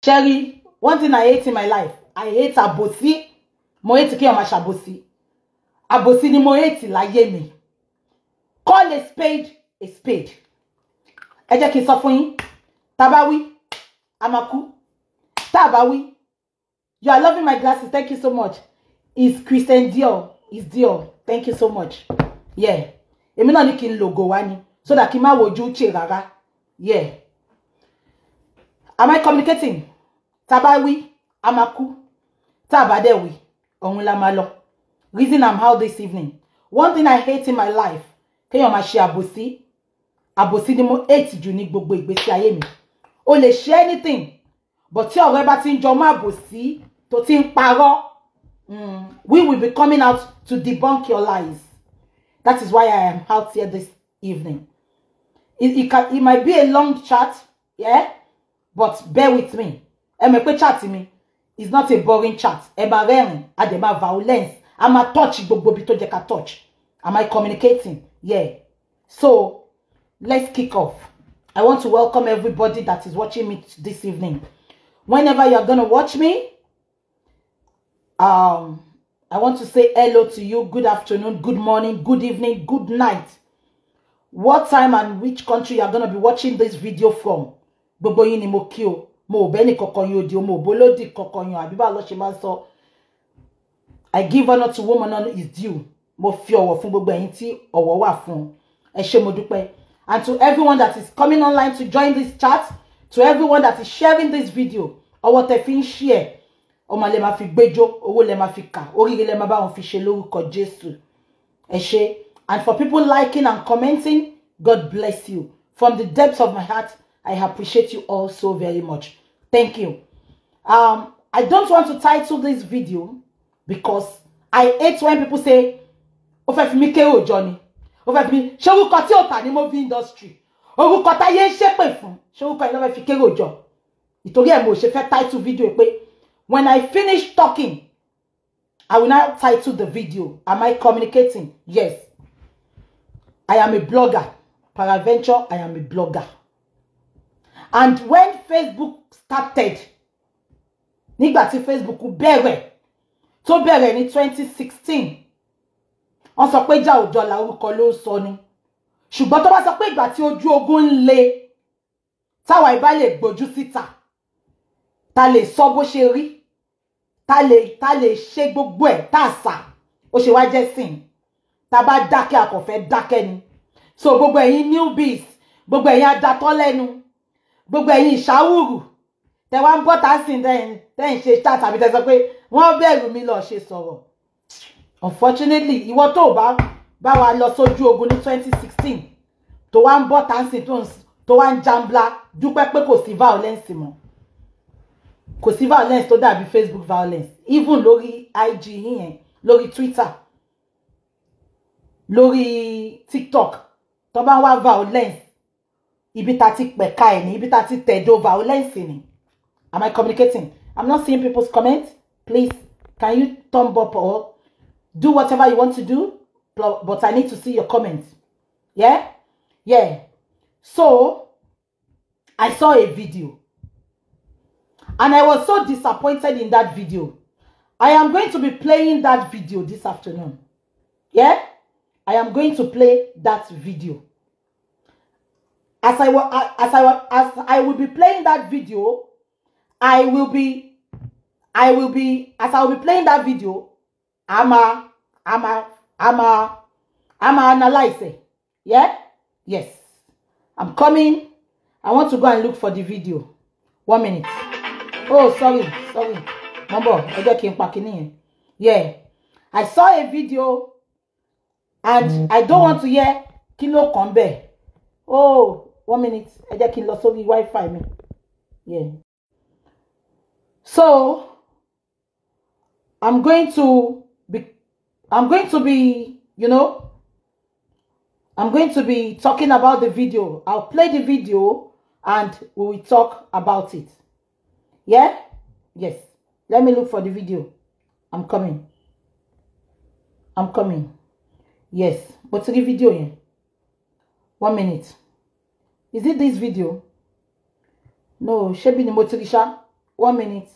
Cherry, one thing I hate in my life, I hate àbòsí. Mo hate kí ọmọ ṣàbòsí. Àbòsí ni mo hate láyé mi. Call a spade a spade. Ẹ jẹ́ kí n sọ fún yín. Tá bá wí, a máa kú. Tá bá wí. You are loving my glasses. Thank you so much. It's Christian Dior. It's Dior. Thank you so much. Yeah. Èmi náà ní kí n logo wá ni so that kí n má wojú che rárá. Yeah. Am I communicating? Tá bá wí, a máa kú. Tá bá dẹ̀ wí, ọ̀run la máa lọ. Reason I'm out this evening. One thing I hate in my life, kéèyàn máa ṣe àbòsí. Àbòsí ni mo hate jù ní gbogbo ìgbésí ayé mi. O lè ṣe anything, but tí ọ̀rẹ́ bá ti ń jọ mọ́ àbòsí tó ti ń parọ́, we will be coming out to debunk your lies. That is why I am out here this evening. It might be a long chat, yeah, but bear with me. Ẹ mọ̀ pé chat mi is not a boring chat. Ẹ máa rẹ́rìn, a dẹ̀ máa violence, a máa touch gbogbo ibi tó jẹ́ ká touch. Am I communicating? Yeah. So, let's kick off. I want to welcome everybody that is watching me this evening. Whenever you're going to watch me, I want to say hello to you. Good afternoon, good morning, good evening, good night. What time and which country you're going to be watching this video from? Gbogbo yín ni mo kí o. Mo ò bẹ́ni kankan yín odi o, mo ò bólódì kankan yín o. Àbí báwo ló ṣe máa ń sọ? I give honor to woman honor is due. Mo fi ọ̀wọ̀ fún gbogbo ẹ̀yin tí ọ̀wọ̀ wà fún. Ẹ ṣé, mo dúpẹ́. And to everyone that is coming online to join this chat, to everyone that is sharing this video, ọwọ́ tẹ́ fi ń share, ọmọ lẹ máa fi gbẹ́jọ́, owó lẹ máa fi kà, oríire lẹ máa bá wọn fi ṣe lórúkọ Jésù. Ẹ ṣé. And for people liking and commenting, God bless you. From the depths of my heart, I appreciate you all so very much. Thank you. I don't want to title this video because I hate when people say, ó fẹ́ fi mí kérò jọ ni. Ó fẹ́ fi mí, ṣé orúkọ tí ò tà ní movie industry? Orúkọ táyé ń ṣépè fún, ṣé orúkọ yìí ló fẹ́ fi kérò jọ? Ìtorí ẹ̀ mo ṣe fẹ́ title video pé when I finish talking, I will now title the video. Am I communicating? Yes. I am a blogger. Peradventure, I am a blogger. And when Facebook started, nígbà tí Facebook bẹ̀rẹ̀, tó bẹ̀rẹ̀ ní 2016, wọ́n sọ pé ìjà òjò la orúkọ ló ń sọ ni. Ṣùgbọ́n tó bá sọ pé ìgbà tí ojú ogun ń le, táwa ìbá lè gbójú síta, ta lè sọ bó ṣe rí, ta lè ṣe gbogbo ẹ̀ tá a sà, ó ṣe wá jẹ́ sìn. Ta bá dákẹ́, a kò fẹ́ dákẹ́ ni. So gbogbo ẹ̀yin newbies, gbogbo ẹ̀yin adatọ́ lẹ́nu, gbogbo ẹ̀yin ìṣàwùrù, tẹ wá ń bọ́ tá sí tẹ́ ń ṣe chat tàbí tẹ sọ pé wọ́n bẹ̀rù mi lọ ṣe sọ̀rọ̀. Unfortunately, ìwọ tó bá bá wa lọ sójú ogun ní 2016, tó wá ń bọ́ tá sí tó wá ń jambla, dúpẹ́ pé kò sí violence mọ́. Kò sí violence tó dàbí Facebook violence, even lórí IG yẹn, lórí Twitter, lórí TikTok, tó bá ń wá violence, ibi tá ti pẹ̀ka ẹ̀ ní, ibi tá ti tẹ̀dó violence ni. Am I communicating? I'm not seeing people's comments. Please, can you thumb up or do whatever you want to do? But I need to see your comments. Yeah? Yeah. So, I saw a video. And I was so disappointed in that video. I am going to be playing that video this afternoon. Yeah? I am going to play that video. As I will be playing that video, as I will be playing that video, I'm a analyze it. Yeah? Yes. I'm coming. I want to go and look for the video. One minute. Oh, sorry, sorry. Number, ẹ jẹ́ kí n pa kíní yẹn. Yeah. I saw a video and I don't want to hear kí ló kàn bẹ́ẹ̀. Oh, one minute. Ẹ jẹ́ kí n lọ sórí Wi-Fi mi. Yeah. So, I'm going to be talking about the video. I'll play the video and we will talk about it. Yeah? Yes. Let me look for the video. I'm coming. I'm coming. Yes. But the video here. One minute. Is it this video? No, ṣebí ni mo ti rí ṣá. 1 minute.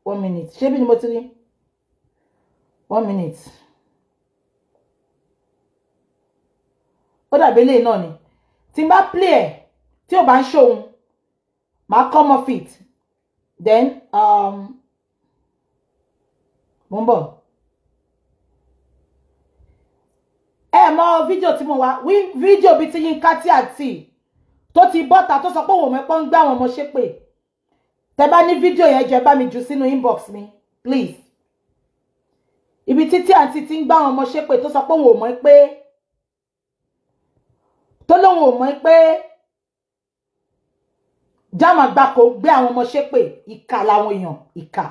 1 minute. Ṣé bí ni mo ti rí? 1 minute. Ó dàbí eléyìí náà ni. Tí n bá play ẹ̀, tí ò bá ń ṣòun, màá come off it. Then, mo ń bọ̀. Ẹ mọ fídíò tí mo wá, fídíò bíi ti Yínká T&T tó ti bọ́ta tó sọ pé òun mẹ́pọ́ ń gbá àwọn ọmọ ṣépè. Tẹ bá ní fídíò yẹn jẹ́ bá mi jù sínú inbox mi, please. Ibi tí T&T ti ń gbá àwọn ọmọ ṣépè tó sọ pé òun ò mọ̀ pé tó lóun ò mọ̀ pé Jam Àgbákò gbé àwọn ọmọ ṣépè. Ìkà làwọn èèyàn, ìkà.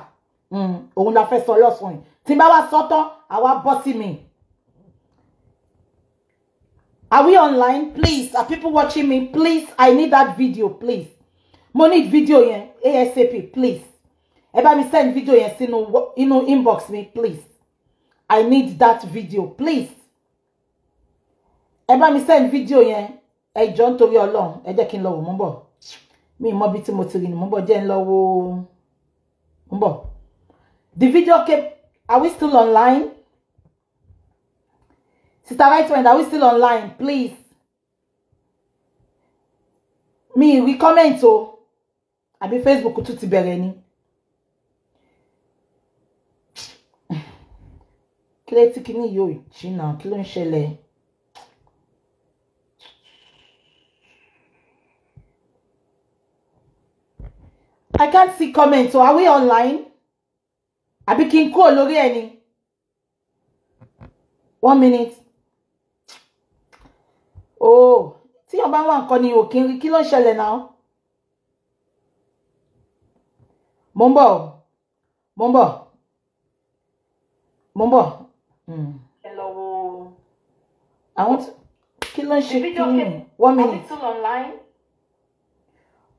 Òun la fẹ́ sọ lọ́sàn-án yìí. Tí n bá wá sọ tán, àwa bọ́ sí mi. Are we online? Please, are people watching me? Please, I need that video, please. Mo need video yẹn, ASAP, please. Ẹ bá mi send video yẹn sínú inú inbox mi, please. I need that video, please. Ẹ bá mi send video yẹn, ẹ jọ̀ọ́ nítorí Ọlọ́run, ẹ jẹ́ kí n lọ wò, mo ń bọ̀. Mi mọ bí tí mo ti rí ni, mo ń bọ̀, jẹ́ n lọ wò, mo ń bọ̀. The video came, are we still online? Sister Rightwend, are we still online? Please. Me, we comment o. Àbí Facebook tún ti bẹ̀rẹ̀ ni. Kí ló tí kíní yóò jìnnà? Kí ló ń ṣẹlẹ̀? I can't see comment. So are we online? Àbí kí n kúrò lórí ẹ̀ ni? 1 minute. Oh, tí yàn bá wà nǹkan ni ò kí n rí. Kí ló ń ṣẹlẹ̀ náà? Mo ń bọ̀. Mo ń bọ̀. Mo ń bọ̀. Àwọn kí ló ń ṣe kí ni? 1 minute.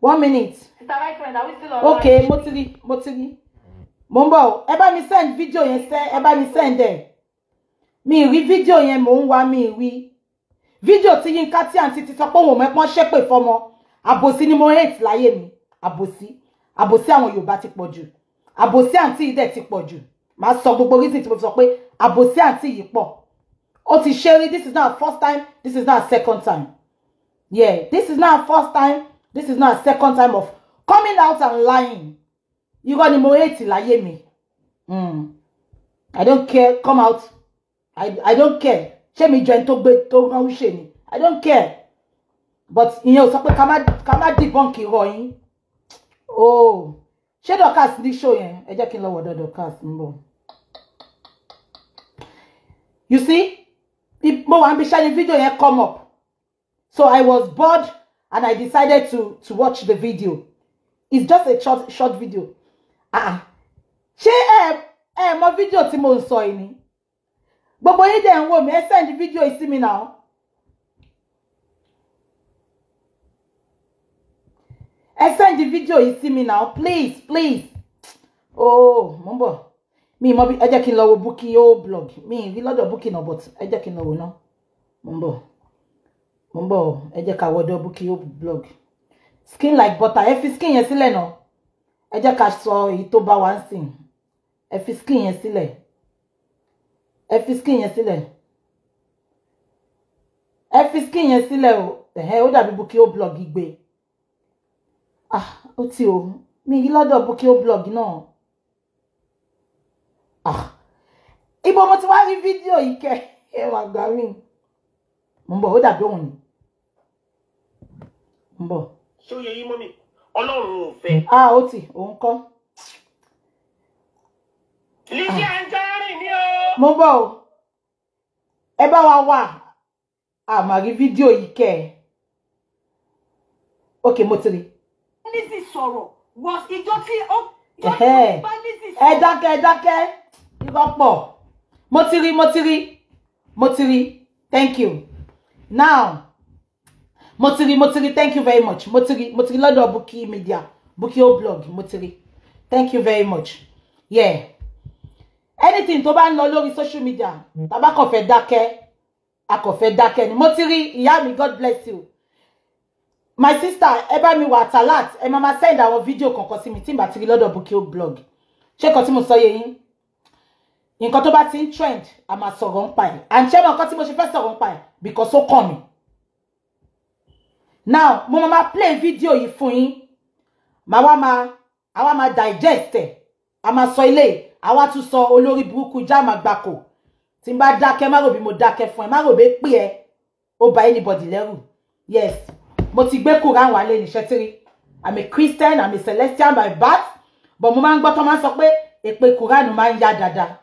1 minute. Okay, mo ti rí, mo ti rí. Mo ń bọ̀. Ẹ bá mi send video yẹn sẹ́, ẹ bá mi send ẹ̀. Mi rí fídíò yẹn, mò ń wá, mi rí. Fídíò tí Yínká T&T ti sọ pé òun mẹ́pọ́n ṣépè fọmọ. Àbòsí ni mo hate láyé mi. Àbòsí. Àbòsí àwọn Yorùbá ti pọ̀ jù. Àbòsí àǹtí yìí dẹ̀ ti pọ̀ jù. Màá sọ gbogbo reason tí mo fi sọ pé àbòsí àǹtí yìí pọ̀. Ó ti ṣe rí, this is not first time, this is not second time. Yeah, this is not first time, this is not second time of coming out and lying. Irọ́ ni mo hate láyé mi. I don't care, come out. I don't care. Ṣé mi jọ ẹni tó gbé tó rán ṣe ni? I don't care. But ìyẹn ò sọ pé ká má debunk irọ́ yín. Oh, ṣé Dorcas ní show yẹn? Ẹ jẹ́ kí n lọ wọ̀dọ̀ Dorcas ń bọ̀. You see, mo wà níbi iṣẹ́ ni video yẹn come up. So I was bored and I decided to watch the video. It's just a short video. Ṣé ẹ mọ video tí mo ń sọ yìí ni? Gbogbo yín dẹ̀ ń wò mí, ẹ send video yìí sí mi now. Ẹ send video yìí sí mi now, please, please. Oh, mo ń bọ̀. Mi mọ bí, ẹ jẹ́ kí n lọ wo Bukky O blog. Mi rí lọ́dọ̀ Bukky náà, but ẹ jẹ́ kí n lọ wo náà. Mo ń bọ̀. Mo ń bọ̀, ẹ jẹ́ ká wọ́dọ̀ Bukky O blog. Skin like butter, ẹ fi skin yẹn sílẹ̀ náà. Ẹ jẹ́ ká sọ èyí tó bá wa ń sìn. Ẹ fi skin yẹn sílẹ̀. Ẹ fi skin yẹn sílẹ̀. Ẹ fi skin yẹn sílẹ̀ o. Ẹ̀hẹ́, ó dàbí Bukky O blog gbé. Ah, ó ti o. Mi rí lọ́dọ̀ Bukky O blog náà. Ah, ibo mo ti wá rí fídíò yìí kẹ́. Ẹ wà gbà mí. Mo ń bọ̀, ó dàbí òun ni. Mo ń bọ̀. Ṣé ó yẹ yín mọ́mì? Ọlọ́run ò fẹ́. Ah, ó ti, òun kọ́. Lizzy Anjorin ni o. Mo ń bọ̀ o. Ẹ bá wa wà. A máa rí fídíò yìí kẹ́. Okay, mo ti rí. Lizzy sọ̀rọ̀ was ìjọ tí ó. Ẹ dákẹ́, ẹ dákẹ́. Irọ́ pọ̀. Mo ti rí, mo ti rí. Mo ti rí. Thank you. Now, mo ti rí, mo ti rí. Thank you very much. Mo ti rí, mo ti rí lọ́dọ̀ Bukky Media, Bukky O blog, mo ti rí. Thank you very much. Yeah. Anything tó bá ń lọ lórí social media, tá bá kàn fẹ́ dákẹ́, a kàn fẹ́ dákẹ́ ni. Mo ti rí, ìyá mi, God bless you. My sister, ẹ bá mi wà talat, ẹ máa máa send àwọn fídíò kankan sí mi tí n bá ti rí lọ́dọ̀ Bukky blog. Ṣé nǹkan tí mo sọ yé yín? Nǹkan tó bá ti ń trend, a máa sọ̀rọ̀ ń pa ẹ̀. And ṣé mọ nǹkan tí mo ṣe fẹ́ sọ̀rọ̀ ń pa ẹ̀? Because ó kàn mí. Now, mo máa play fídíò yìí fún yín. Màá wá máa, àwa máa digest ẹ̀. A máa sọ ilé, àwa tún sọ olórí burúkú Jam Àgbákò. Tí n bá dákẹ́, má rò bí mo dákẹ́ fún ẹ, má rò bí pé ẹ, ó bà anybody lẹ́rù. Yes, mo ti gbé Quran wálé ní ṣẹ́tírí. I'm a Christian, I'm a Celestial by birth, but mo máa ń gbọ́ tó máa ń sọ pé èpè Quran máa ń yá dáadáa.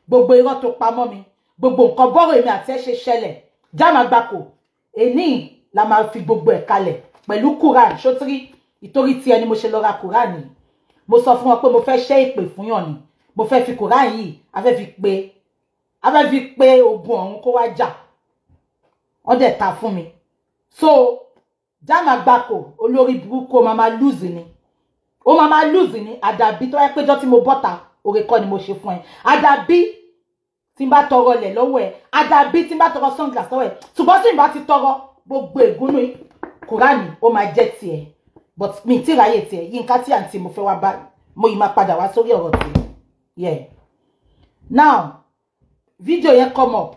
Gbogbo irọ́ tó pamọ́ mi, gbogbo nǹkan bọ́rọ̀ èmi àti ẹ ṣe ṣẹlẹ̀. Jam Àgbákò, èní la máa fi gbogbo ẹ̀ kalẹ̀ pẹ̀lú Quran ṣótírí. Ìtorí tí ẹni mo ṣe lọ ra Quran yìí. Mo sọ fún wọn pé mo fẹ́ ṣẹ́ ìpè fún yàn ni. Mo fẹ́ fi Quran yìí, a fẹ́ fi pe ogun ọ̀run kó wá jà. Wọ́n dẹ̀ ta fún mi. So, Jam Àgbákò, olórí burúkú, ó máa máa lose ni. Ó máa máa lose ni. Àdàbí tó wáyé péjọ tí mo bọ́ta, oore kọ́ ni mo ṣe fún ẹ. Àdàbí tí n bá tọrọ lẹ̀ lọ́wọ́ ẹ. Àdàbí tí n bá tọrọ sunglass lọ́wọ́ ẹ. Ṣùgbọ́n tí n bá ti tọrọ gbogbo ègúnú Kùránì, ó máa jẹ́ tiẹ̀. But mi ti ráyè tiẹ̀. Yínká tí àǹtí mo fẹ́ wá bá, mo yìí máa padà wá sórí ọ̀rọ̀ tiẹ̀. Yeah. Now, video yẹn come up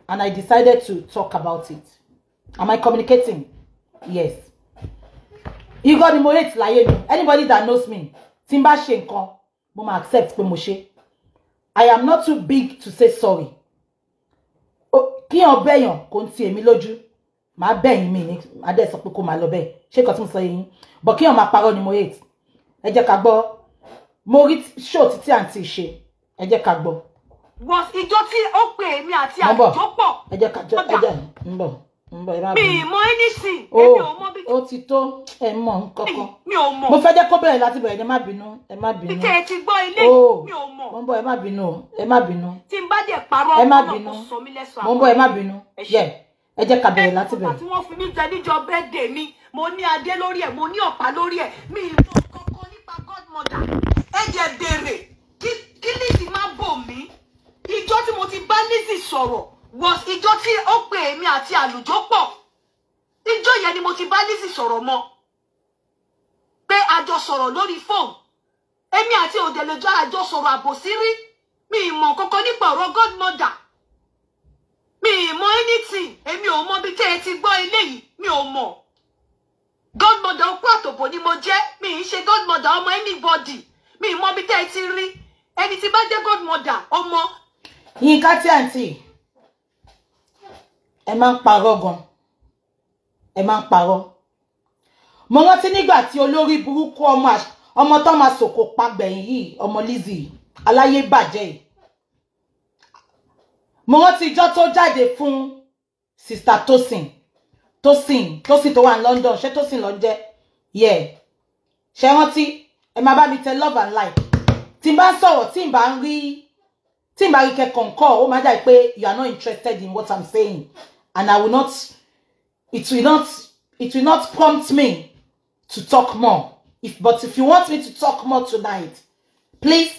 and I decided to talk about it. Am I communicating? Yes. Irọ́ ni mo hate láyé mi. Anybody that knows me, tí n bá ṣe nǹkan, mo máa accept pé mo ṣe. I am not too big to say sorry. Kíyàn bẹ̀yàn kò ń ti èmi lójú. Màá bẹ̀yìn mi ní, màá dẹ̀ sọ pé kó máa lọ bẹ́ẹ̀. Ṣé nǹkan tí mo sọ yín? But kíyàn máa parọ́ ni mo hate. Ẹ jẹ́ ká gbọ́. Mo rí show títí àǹtí ṣe. Ẹ jẹ́ ká gbọ́. Was ìjọ tí ó pè èmi àti àjọ pọ̀. Ẹ jẹ́ ká jọ, ẹ jẹ́ ń bọ̀. Mi mọ anything. Èmi ò mọ̀ bí. Ó ti tó, ẹ mọ̀ nǹkankan. Mi ò mọ̀. Mo fẹ́ jẹ́ kó bẹ̀rẹ̀ láti bẹ̀rẹ̀, ẹ má bínú, ẹ má bínú. Títẹ̀ ti gbọ́ ilé, mi ò mọ̀. Mo ń bọ̀, ẹ má bínú, ẹ má bínú. Tí n bá dẹ̀ parọ́, ẹ má bínú. Kó sọ mí lẹ́sọ̀. Mo ń bọ̀, ẹ má bínú. Yeah. Ẹ jẹ́ ká bẹ̀rẹ̀ láti bẹ̀rẹ̀. Tí wọ́n fi mí jẹ níjọ́ birthday mi, mo ní adé lórí ẹ̀, mo ní ọ̀pá lórí ẹ̀, mi ì mọ̀ kankan nípa godmother. Ẹ jẹ́ béèrè kí Lizzy má bò mí. Ìjọ́ tí mo ti bá Lizzy sọ̀rọ̀ was ìjọ́ tí ó pè èmi àti àlùjọ pọ̀. Ìjọ́ yẹn ni mo ti bá Lizzy sọ̀rọ̀ mọ́. Pé a jọ sọ̀rọ̀ lórí fóònù. Èmi àti Òdèlèjọ́ a jọ sọ̀rọ̀ àbòsí rí. Mi ì mọ̀ kankan nípa ọ̀rọ̀ godmother. Mi ì mọ̀ anything. Èmi ò mọ̀ bí tẹ́ ẹ ti gbọ́ eléyìí. Mi ò mọ̀. Godmother okú àtòbò ni mo jẹ́. Mi ì ṣe godmother ọmọ anybody. Mi ì mọ̀ bí tẹ́ ẹ ti rí. Ẹni tí bá jẹ́ godmother ọmọ. Yínká tí àǹtí, ẹ máa ń parọ́ gan. Ẹ máa ń parọ́. Mo rántí nígbà tí olórí burúkú ọmọ tó máa sòkò pa gbẹ̀yìn yìí, ọmọ Lizzy, aláyé bàjẹ́ yìí. Mo rántí ijọ́ tó jáde fún Sister Tosin. Tosin, Tosin tó wà ní London, ṣé Tosin ló ń jẹ́? Yeah. Ṣé rántí? Ẹ máa bá mi tẹ love and like. Tí n bá sọ̀rọ̀, tí n bá ń rí, tí n bá rí kẹ́kọ̀ọ́, ó máa dà pé you are not interested in what I'm saying. And I will not, it will not prompt me to talk more. But if you want me to talk more tonight, please,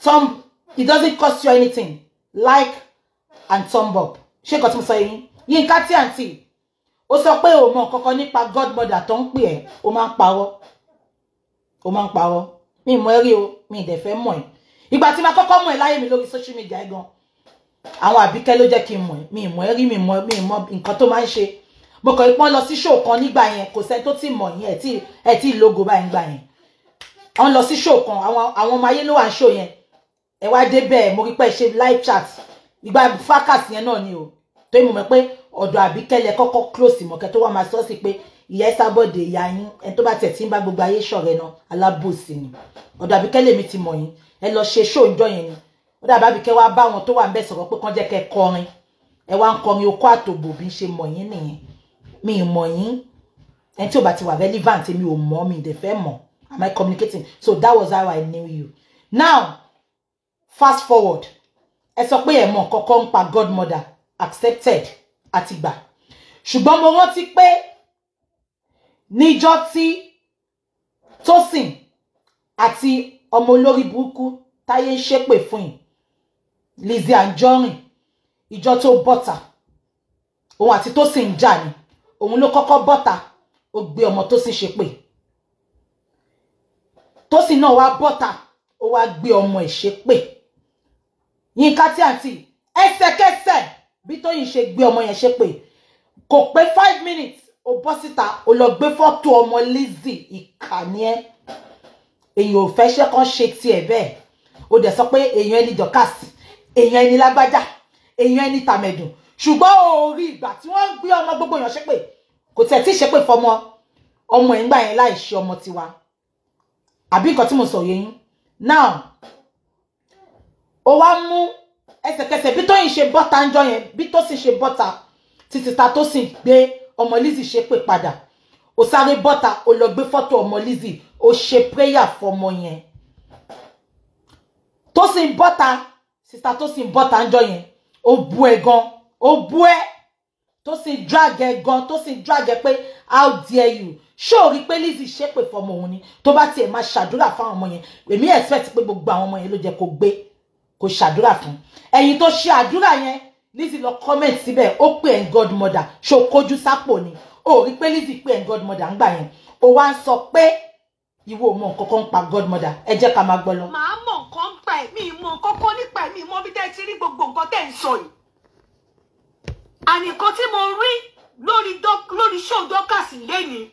thumb, it doesn't cost you anything. Like and thumb up. Ṣé nǹkan tí mo sọ yín? Yínká tí àǹtí, ó sọ pé ó mọ̀ kankan nípa godmother tó ń pè ẹ́, ó máa ń parọ́. Ó máa ń parọ́. Mi mọ̀ ẹ́ rí o, mi ì dẹ̀ fẹ́ mọ̀ ẹ́. Ìgbà tí ma kọ́kọ́ mọ̀ ẹ́ láyé mi lórí social media gan. Àwọn Àbíkẹ́ ló jẹ́ kí n mọ̀ ẹ́. Mi mọ̀ ẹ́ rí, mi mọ̀ nǹkan tó máa ń ṣe. Mo kàn pọ́n lọ sí show kan nígbà yẹn, kò sẹ́ni tó ti mọ̀ yín, ẹ tí logo báyìí nígbà yẹn. Wọ́n lọ sí show kan, àwọn ọmọ ayé ló wà ní show yẹn. Ẹ wá dé bẹ́ẹ̀, mo rí pé ṣe live chat. Ìgbà fracas yẹn náà ni o. Torí mo mọ̀ pé ọ̀dọ̀ Àbíkẹ́ lẹ kọ́kọ́ close mọ̀kẹ́ tó wá máa sọ sí pé ìyá Ẹsábọ̀dé ìyá yín, ẹni tó bá tẹ̀ tí ń bá gbogbo ayé ṣọ̀rẹ́ náà, alábòsí ni. Ọ̀dọ̀ Àbíkẹ́ lèmi ti mọ̀ yín. Ẹ lọ ṣe show ńjọ́ yẹn ni. Ó dàbí Àbíkẹ́ wá bá wọn tó wà ńbẹ̀ sọ̀rọ̀ pé kán jẹ́ kẹ́ kọrin. Ẹ wá ń kọrin okó àtòbò bí ń ṣe mọ̀ yín nìyẹn. Mi ì mọ̀ yín. Ẹni tí ò bá ti wà relevant, mi ò mọ̀, mi ì dẹ̀ fẹ́ mọ̀. Am I communicating? So that was how I knew you. Now, fast forward. Ẹ sọ pé ẹ mọ̀ kọ́kọ́ ń pa godmother, accepted àti gbà. Ṣùgbọ́n mo rántí pé níjọ́ tí Tosin àti ọmọ olórí burúkú táyé ń ṣépè fún yìí, Lizzy Anjorin, ìjọ tó bọ́ta, òun àti Tosin ń jà ni, òun ló kọ́kọ́ bọ́ta Ó gbé ọmọ Tósìn ṣépè. Tósìn náà wá bọ́ta, ó wá gbé ọmọ ẹ̀ ṣépè. Yínká TNT ẹsẹ̀kẹsẹ̀ bí Tóyìn ṣe gbé ọmọ yẹn ṣépè, kò pé 5 minutes ó bọ́ síta, ó lọ gbé fọ́tò ọmọ Lizzy. Ìkànnì ẹ̀, èèyàn ò fẹ́ ṣe kán ṣe tiẹ̀ bẹ́ẹ̀. Ó dẹ̀ sọ pé èèyàn ẹni Dorkas, èèyàn ẹni lágbájá, èèyàn ẹni tàmẹ̀dùn, ṣùgbọ́n ó rí ìgbà tí wọ́n ń gbé ọmọ gbogbo èèyàn ṣépè, kò tẹ̀ tí ṣépè fọmọ ọmọ ẹ̀ ń gbà yẹn láì ṣe ọmọ tiwa. Àbí nǹkan tí mo sọ yé yín now. Ó wá mú ẹsẹ̀kẹsẹ̀ bí Tóyìn ṣe bọ́ta ń jọ yẹn, bí Tósìn ṣe bọ́ta títí ta Tósìn gbé ọmọ Lizzy ṣépè padà, ó sáré bọ́ta, ó lọ gbé fọ́tò ọmọ Lizzy, ó ṣe prayer fọmọ yẹn. Tósìn bọ́ta, sista Tósìn bọ́ta ń jọ yẹn, ó bú ẹ gan, ó bú ẹ. Tósìn drag ẹ gan, Tósìn drag ẹ pé how dare you. Ṣé o rí pé Lizzy ṣépè fọmọ òun ni? Tó bá tiẹ̀ máa ṣàdúrà fáwọn ọmọ yẹn, èmi expect pé gbogbo àwọn ọmọ yẹn ló jẹ́ kó gbé kó ṣàdúrà fún. Ẹ̀yin tó ṣe àdúrà yẹn, Lizzy lọ comment síbẹ̀, ó pè ẹ́ godmother. Ṣó kójú sápò ni? Ó rí pé Lizzy pè ẹ́ godmother ńgbà yẹn, ó wá ń sọ pé ìwọ ò mọ nǹkan kan pa godmother. Ẹ jẹ́ ká máa gbọ́ lọ. Màá mọ nǹkan pa ẹ̀, mi mọ nǹkan kan nípa ẹ̀, mi mọ bí tẹ́ ẹ ti rí gbogbo nǹkan tẹ́ ń sọ yìí. Ànìkan tí mo rí lórí show Dorkas lẹ́ni,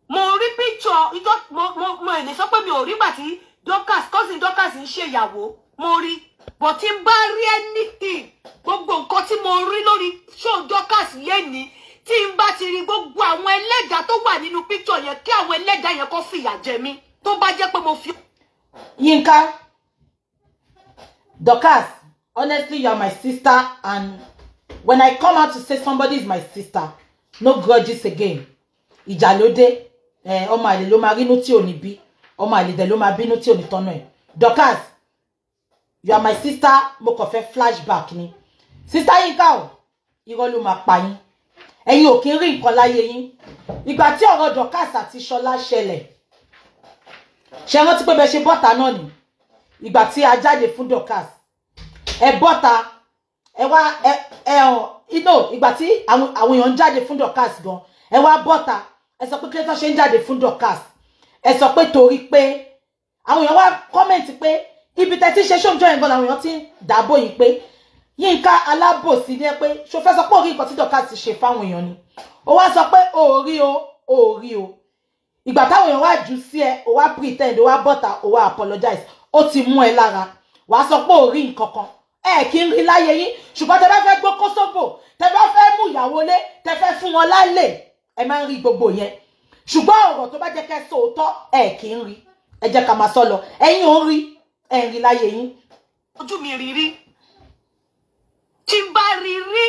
mo rí picture, mo lè sọ pé mi ò rí gbà tí Dorkas, cousin Dorkas ń ṣèyàwó, mo rí. But tí n bá rí anything, gbogbo nǹkan tí mo rí lórí show Dorkas lẹ́ni, tí n bá ti rí gbogbo àwọn ẹlẹ́dàá tó wà nínú picture yẹn, kí àwọn ẹlẹ́dàá yẹn kó fìyà jẹ mí, tó bá jẹ́ pé mo fi. Yínká, Dorkas, honestly, you are my sister, and when I come out to say somebody is my sister, no grudges again. Ìjà ló dé, ọmọ àlè ló máa rínú tí ò ní bí, ọmọ àlè dẹ̀ ló máa bínú tí ò ní tọ́nà ẹ̀. Dorkas, you are my sister, mo kàn fẹ́ flashback ni. Sister Yínká o, irọ́ ló máa pa yín. Ẹ̀yin ò kí ń rí nǹkan láyé yín. Ìgbà tí ọ̀rọ̀ Dorkas àti Ṣọlá ṣẹlẹ̀, ṣe rántí pé bẹ́ẹ̀ ṣe bọ́ta náà ni? Ìgbà tí a jáde fún Dorkas, ẹ bọ́ta, ẹ wá ẹ ẹ no, ìgbà tí àwọn èèyàn ń jáde fún Dorkas gan, ẹ wá bọ́ta, ẹ sọ pé kí ló tán ṣe ń jáde fún Dorkas. Ẹ sọ pé torí pé àwọn èèyàn wá kọ́mẹ̀ntì pé ibi tẹ́ ti ṣe ṣóńjọ́ yẹn gan làwọn èèyàn ti ń dàbò yín pé Yínká alábòsí ni ẹ, pé ṣo fẹ́ sọ pé orí nǹkan tí Dorkas ṣe fáwọn èèyàn ni? Ó wá sọ pé òórí o, òórí o. Ìgbà táwọn èèyàn wá jù sí ẹ, ó wá pretend, ó wá bọ́ta, ó wá apologize. Ó ti mú ẹ lára, wàá sọ pé òórí nǹkan kan. Ẹ kì í rí láyé yín, ṣùgbọ́n tẹ bá fẹ́ gbó kósóbò, tẹ bá fẹ́ mú ìyàwó lé, tẹ fẹ́ fún wọn lálẹ́, ẹ máa ń rí gbogbo yẹn. Ṣùgbọ́n ọ̀rọ̀ tó bá jẹ́ kẹ́ sọ òótọ́, ẹ kì í rí. Ẹ jẹ́ ká máa sọ lọ, ẹ̀yin ò ń rí, ẹ ń rí láyé yín. Ojú mi rí rí, tí n bá rí rí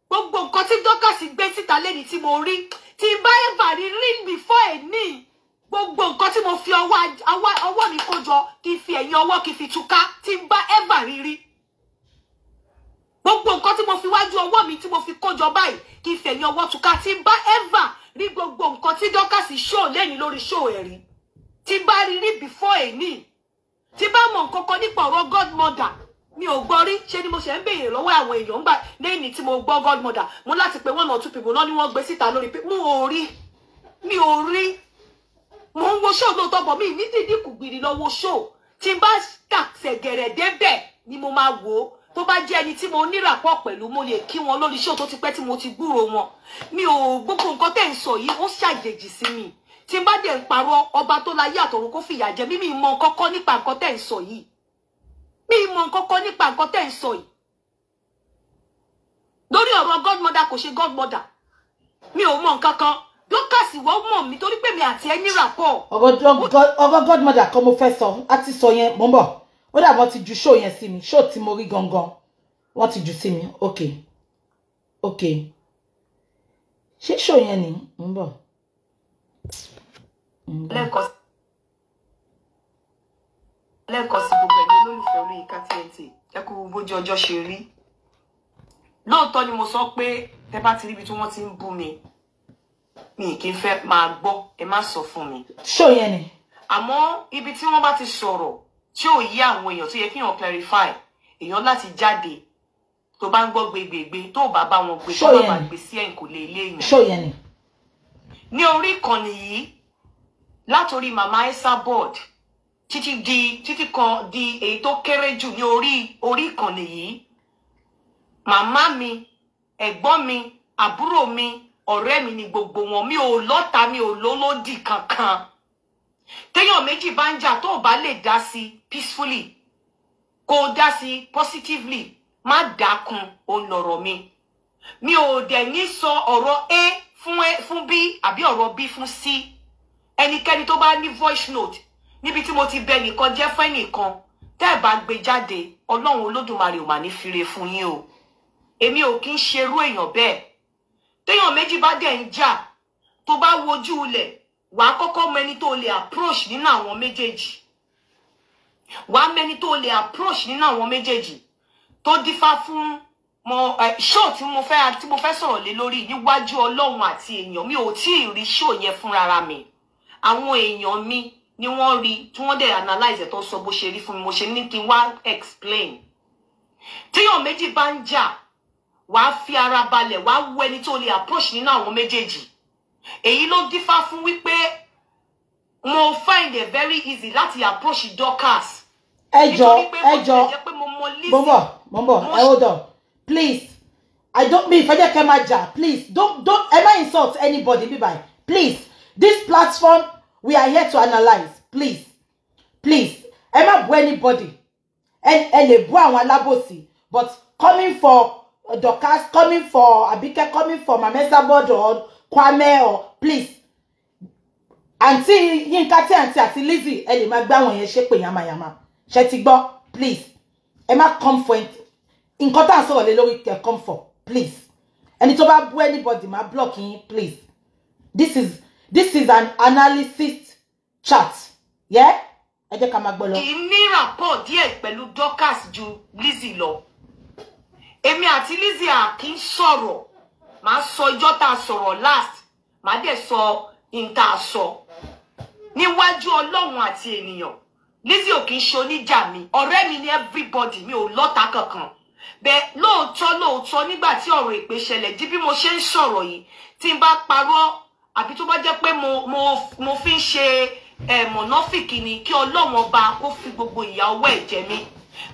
gbogbo nǹkan tí Dorkas gbé síta lẹ́ni tí mo rí, tí n bá ẹ̀fà rí rí before ẹ̀ ní gbogbo nǹkan tí mo fi ọwọ́ mi kó jọ, kí n fi ẹ̀yìn ọwọ́ kí n fi túká, tí n bá ẹ̀fà rí rí gbogbo nǹkan tí mo fi wájú ọwọ́ mi tí mo fi kó jọ báyìí, kí n fi ẹ̀yìn ọwọ́ túká, tí n bá ẹ̀fà rí gbogbo nǹkan tí Dorkas show lẹ́ni lórí show ẹ̀ rí, tí n bá rí rí before ẹ̀ ní, tí bá mọ̀ nǹkan kan nípa ọ̀rọ̀ godmother, mi ò gbọ́ rí. Ṣe ni mo ṣe ń béèrè lọ́wọ́ àwọn èèyàn ńgbà lẹ́yìn tí mo gbọ́ godmother, mo láti pé 1 or 2 people náà ni wọ́n gbé síta lórí pé mo ò rí, mi ò rí. Mo ń wo show lóòótọ́, bọ̀ mí ní dídí kùgbìrì lọ wo show. Tí n bá tàṣẹ̀gẹ̀rẹ̀ débẹ̀ ni mo máa wò ó. Tó bá jẹ́ ẹni tí mo níràpọ̀ pẹ̀lú, mo lè kí wọn lórí show tó ti pẹ́ tí mo ti gbúrò wọn. Mi ò, gbogbo nǹkan tẹ́ ń sọ yìí ó ṣàjèjì sí mi. Tí n bá dẹ̀ ń parọ́, ọba tó láyé àtọ̀run kó fìyà jẹ mí. Mi mọ kọ́kọ́ nípa nǹkan tẹ́ ń sọ yìí, mi mọ nǹkan nípa nǹkan tẹ́ ń sọ yìí. Lórí ọ̀rọ̀ godmother, kò ṣe godmother, mi ò mọ nǹkan kan. Dorkas wọ́n mọ̀ mí torí pé mi àti ẹ ní rapport. Ọ̀rọ̀ godmother kan mo fẹ́ sọ, a ti sọ yẹn, mo ń bọ̀. Ó dà, wọ́n ti ju show yẹn sí mi, show tí mo rí gangan wọ́n ti jù sí mi. Ok, ok, ṣé show yẹn ni? Mo ń bọ̀. Lẹ́ẹ̀kan sí gbogbo ẹ̀yin olólùfẹ́ Olóyinka TNT, ẹ kú bójú ọjọ́ ṣe rí. Lóòótọ́ ni mo sọ pé tẹ́ bá ti ríbi tí wọ́n ti ń bú mi, mi kì í fẹ́ máa gbọ́, ẹ má sọ fún mi. Show yẹn ni. Àmọ́ ibi tí wọ́n bá ti sọ̀rọ̀ tí ò yí àwọn èèyàn tó yẹ kí èèyàn clarify, èèyàn láti jáde. Tó bá ń gbọ́ gbégbègbè, tó bá bá wọn gbé, tó bá bá gbé sí ẹ̀yìn kò lè ilé èèyàn. Show yẹn ni. Ní orí ìkànnì yìí, látòrí Mama Esabod títí kan di èyí tó kéré jù ní orí ìkànnì yìí, màmá mi, ẹ̀gbọ́n mi, àbúrò mi, ọ̀rẹ́ mi ni gbogbo wọn. Mi ò lọ́ta, mi ò lólódì kankan. Téèyàn méjì bá ń jà, tó o bá lè dá sí peacefully, kó o dá sí positively, má dákun òun lọ̀rọ̀ mi. Mi ò dẹ̀ ní sọ ọ̀rọ̀ A fún B àbí ọ̀rọ̀ B fún C. Ẹnikẹ́ni tó bá ní voice note níbi tí mo ti bẹ nìkan jẹ́ fún ẹnìkan, tẹ́ ẹ̀ bá gbé jáde, Ọlọ́run Olódùmarè ò mà ní fire fún yín o. Èmi ò kí ń ṣerú èèyàn bẹ́ẹ̀. Téèyàn méjì bá dẹ̀ ń jà, tó bá wojú ilẹ̀, wàá kọ́kọ́ mọ ẹni tó lè approach nínú àwọn méjèèjì. Wàá mẹni tó lè approach nínú àwọn méjèèjì. Tó dífá fún mo show tí mo fẹ́ sọ̀rọ̀ lé lórí níwájú Ọlọ́run àti èèyàn. Mi ò tí ì rí show yẹn fúnra mi. Àwọn èèyàn mi ni wọ́n rí, tí wọ́n dẹ̀ analyze ẹ̀, tó sọ bó ṣe rí fún mi. Mo ṣe ní kí n wá explain. Téèyàn méjì bá ń jà, wàá fi ara balẹ̀, wàá wo ẹni tó lè approach nínú àwọn méjèèjì. Èyí ló dífá fún wípé mo find it very easy láti approach Dorcas. Ẹ jọ̀ọ́, ẹ jọ̀ọ́, mo ń bọ̀, ẹ hold on, please. I don't mean ìfẹ́ jẹ́ kẹ́ máa jà. Please don't ever insult anybody bíbáyìí, please. This platform, we are here to analyse. Please, please, ẹ má bú anybody. Ẹ lè bú àwọn alábòsí, but coming for Dorcas, coming for Abike, coming for Mama Esabod or Kwame, or please, àǹtí Yínká tí àǹtí àti Lizzy, ẹ lè máa gbé àwọn yẹn ṣépè yamayama. Ṣé ti gbọ́? Please, ẹ má come for nǹkan tá à ń sọ̀rọ̀ lé lórí kẹ come for, please. Ẹni tó bá bú anybody, máa block yín, please. This is an analysis chat, yeah? Ẹ jẹ́ ká máa gbọ́ lọ. Kì í ní rapport díẹ̀ pẹ̀lú Dorcas ju Lizzy lọ. Èmi àti Lizzy à kì í sọ̀rọ̀. Màá sọ ijọ́ tá a sọ̀rọ̀ last, màá dẹ̀ sọ n tá a sọ. Níwájú Ọlọ́run àti ènìyàn, Lizzy ò kì í ṣe oníjà mi. Ọ̀rẹ́ mi ni everybody, mi ò lọ́ta kankan. Bẹ́ẹ̀ lóòótọ́ nígbà tí ọ̀rọ̀ ìpè ṣẹlẹ̀, di bí mo ṣe ń sọ̀rọ̀ yìí, tí n bá parọ́ àbí tó bá jẹ́ pé mo fi ń ṣe mọ̀nàfìkì ni, kí Ọlọ́run ọba kó fi gbogbo ìyà ọwọ́ ẹ̀ jẹ mí.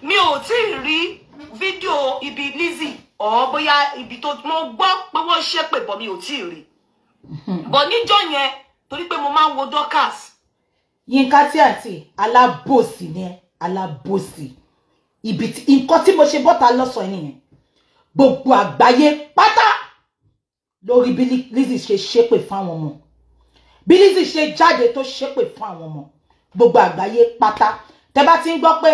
Mi ò tí ì rí fídíò ibi Lizzy ọ̀ bóyá ibi tó mo gbọ́ pé wọ́n ṣépè bọ̀, mi ò tí ì rí. Bọ̀ níjọ́ yẹn, torí pé mo máa ń wo Dorcas. Yínká tí àǹtí, alábòsí ni ẹ, alábòsí. Ibi tí nǹkan tí mo ṣe bọ́ta lọ́sàn-án nìyẹn. Gbogbo àgbáyé pátá lórí bí Lizzy ṣe ṣépè fún àwọn ọmọ. Bí Lizzy ṣe jáde tó ṣépè fún àwọn ọmọ. Gbogbo àgbáyé pátá. Tẹ́ bá ti ń gbọ́ pé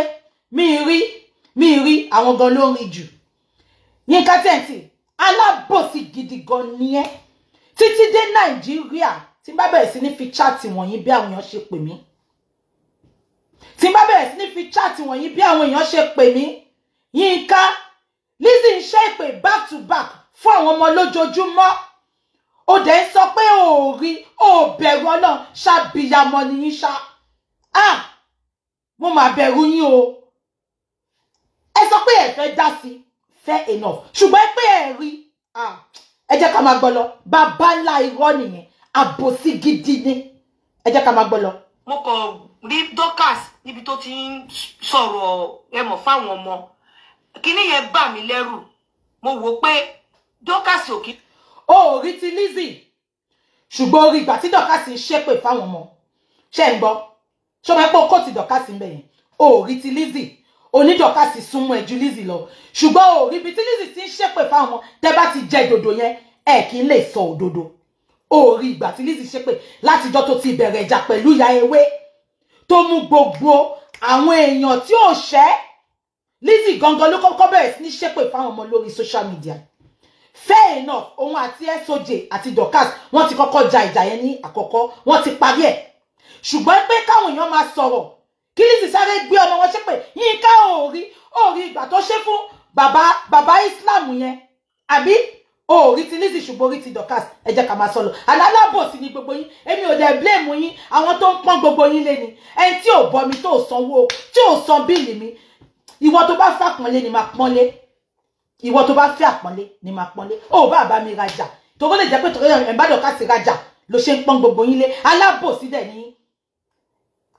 mi rí àwọn gan ló ń rí jù. Yínká tí àǹtí, alábòsí gidi gan ni ẹ. Títí dé Nàìjíríà, tí n bá bẹ̀rẹ̀ sí ní fi chat wọ̀nyí bí àwọn èèyàn ṣe pè mí. Tí n bá bẹ̀rẹ̀ sí ní fi chat wọ̀nyí bí àwọn èèyàn ṣe pè mí. Yínká, Lizzy ń ṣe ìpè back to back fún àwọn ọmọ lójoojúmọ́. Ó dẹ̀ ń sọ pé ò rí, ò bẹ̀rù Ọlọ́run, ṣàbíyamọ ni yín ṣá. Ah! Mo mà bẹ̀rù yín o. Ẹ sọ pé ẹ fẹ́ dá sí, fair enough. Ṣùgbọ́n pé ẹ rí, ah, ẹ jẹ́ ká máa gbọ́ lọ. Bàbá ńlá irọ́ nìyẹn, àbòsí gidi ni. Ẹ jẹ́ ká máa gbọ́ lọ. Mo kàn rí Dorcas níbi tó ti ń sọ̀rọ̀ ẹmọ̀ fáwọn ọmọ. Kíní yẹn bà mí lẹ́rù. Mo wò pé Dorcas ò kí. Ó rí ti Lizzy, ṣùgbọ́n orí ìgbà tí Dorcas ń ṣépè fáwọn ọmọ. Ṣé ń gbọ́? Ṣé o máa ń pọ̀ kóòtù Dorcas ń bẹ̀ yẹn? Ó rí ti Lizzy, oní Dorcas súnmọ́ ẹ ju Lizzy lọ. Ṣùgbọ́n ó rí ibi tí Lizzy ti ń ṣépè fáwọn ọmọ. Tẹ́ bá ti jẹ dòdò yẹn, ẹ kì í lè sọ òdodo. Ó rí ìgbà tí Lizzy ṣépè látijọ́ tó ti bẹ̀rẹ̀ ìjà pẹ̀lú ìyá ewé, tó mú gbogbo àwọn èèyàn tí ò ṣẹ́. Lizzy gangan ló kọ́kọ́ bẹ̀rẹ̀ sí ní ṣépè fáwọn ọmọ lórí social media. Fair enough, òun àti SOJ àti Dorcas wọ́n ti kọ́kọ́ ja ìjà yẹn ní àkọ́kọ́, wọ́n ti parí ẹ̀. Ṣùgbọ́n pé káwọn èèyàn máa sọ̀rọ̀, kí Lizzy sáré gbé ọmọ wọn ṣépè. Yínká ò rí ìgbà tó ṣe fún bàbá Islam yẹn, àbí? Ó rí ti Lizzy ṣùgbọ́n orí ti Dorcas. Ẹ jẹ́ ká máa sọ lọ. Alábòsí ni gbogbo yín. Èmi ò dẹ̀ blame yín. Àwọn tó ń pọ́n gbogbo yín lé ni. Ẹni tí ò bọ́ mi, tó sanwó, tí ò san bíìlì mi. Ìwọ tó bá fẹ́ àpọ́nlé ni máa pọ́nlé. Ìwọ tó bá fẹ́ àpọ́nlé ni máa pọ́nlé. Ó bá bá mi rajà. Torí lè jẹ́ pé torí ẹ̀ ń bá Dorcas rajà. Ló ṣe ń pọ́n gbogbo yín lé. Alábòsí dẹ̀ ní.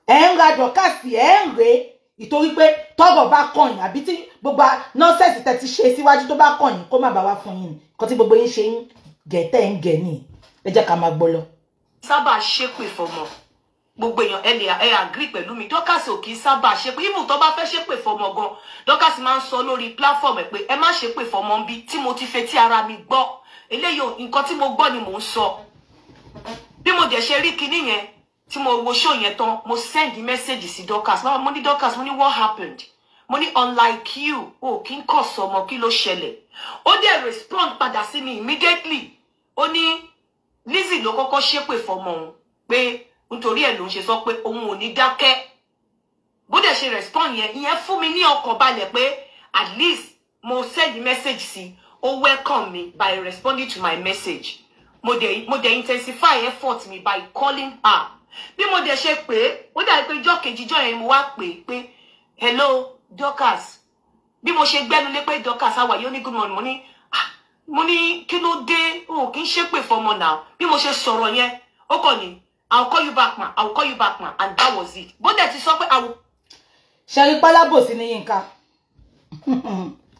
Ẹ ń ra Dorcas, ẹ ń rèé. Ìtorí pé tọ́rọ̀ bá kàn yín àbí tí gbogbo nọ́sẹ̀sì tẹ́ ti ṣe síwájú tó bá kàn yín kó má bàa wá fún yín ni. Nǹkan tí gbogbo yín ṣe ń gẹ̀ tẹ́ ń gẹ̀ nìyí. Ẹ jẹ́ ká máa gbọ́ lọ. Sábà ṣépè fọmọ. Gbogbo èèyàn ẹ lè ẹ agree pẹ̀lú mi. Dorcas ò kì í sábà ṣépè. Even tó bá fẹ́ ṣépè fọmọ gan, Dorcas máa ń sọ lórí platform ẹ̀ pé ẹ má ṣépè fọmọ ń bí tí mo ti fetí ara mi gbọ́. Eléyìí nǹkan tí mo gbọ́ ni mò ń sọ. Bí mo dẹ̀ ṣe rí kinní yẹn, tí mo wo show yẹn tán, mo send message sí Dorcas. Mo ní Dorcas, mo ní what happened? Mo ní unlike you, o kì í kọ̀ sọmọ, kí ló ṣẹlẹ̀? Ó dẹ̀ respond padà sí mi immediately. Ó ní Lizzy ló kọ́kọ́ ṣépè fọmọ òun pé nítorí ẹ̀ ló ń ṣe sọ pé òun ò ní dákẹ́. Bó dẹ̀ ṣe respond yẹn, ìyẹn fún mi ní ọkàn balẹ̀ pé at least mo send message sí, ó welcome me by responding to my message. Mo dẹ̀ intensify effort mi by calling her. Bí mo dẹ̀ ṣe pé, ó dàbí pé ijọ́ kejì ijọ́ yẹn mo wá pè pé hello Dorcas. Bí mo ṣe gbẹ́nu lé pé Dorcas how are you? Ó ní good morning. Mo ní kí ló dé? O kì í ṣépè fọmọ náà. Bí mo ṣe sọ̀rọ̀ yẹn, ó kàn ní I will call you back ma, I will call you back ma, and that was it. Bó dẹ̀ ti sọ pé I will. Ṣẹ́rí pálábòsí ni Yínká.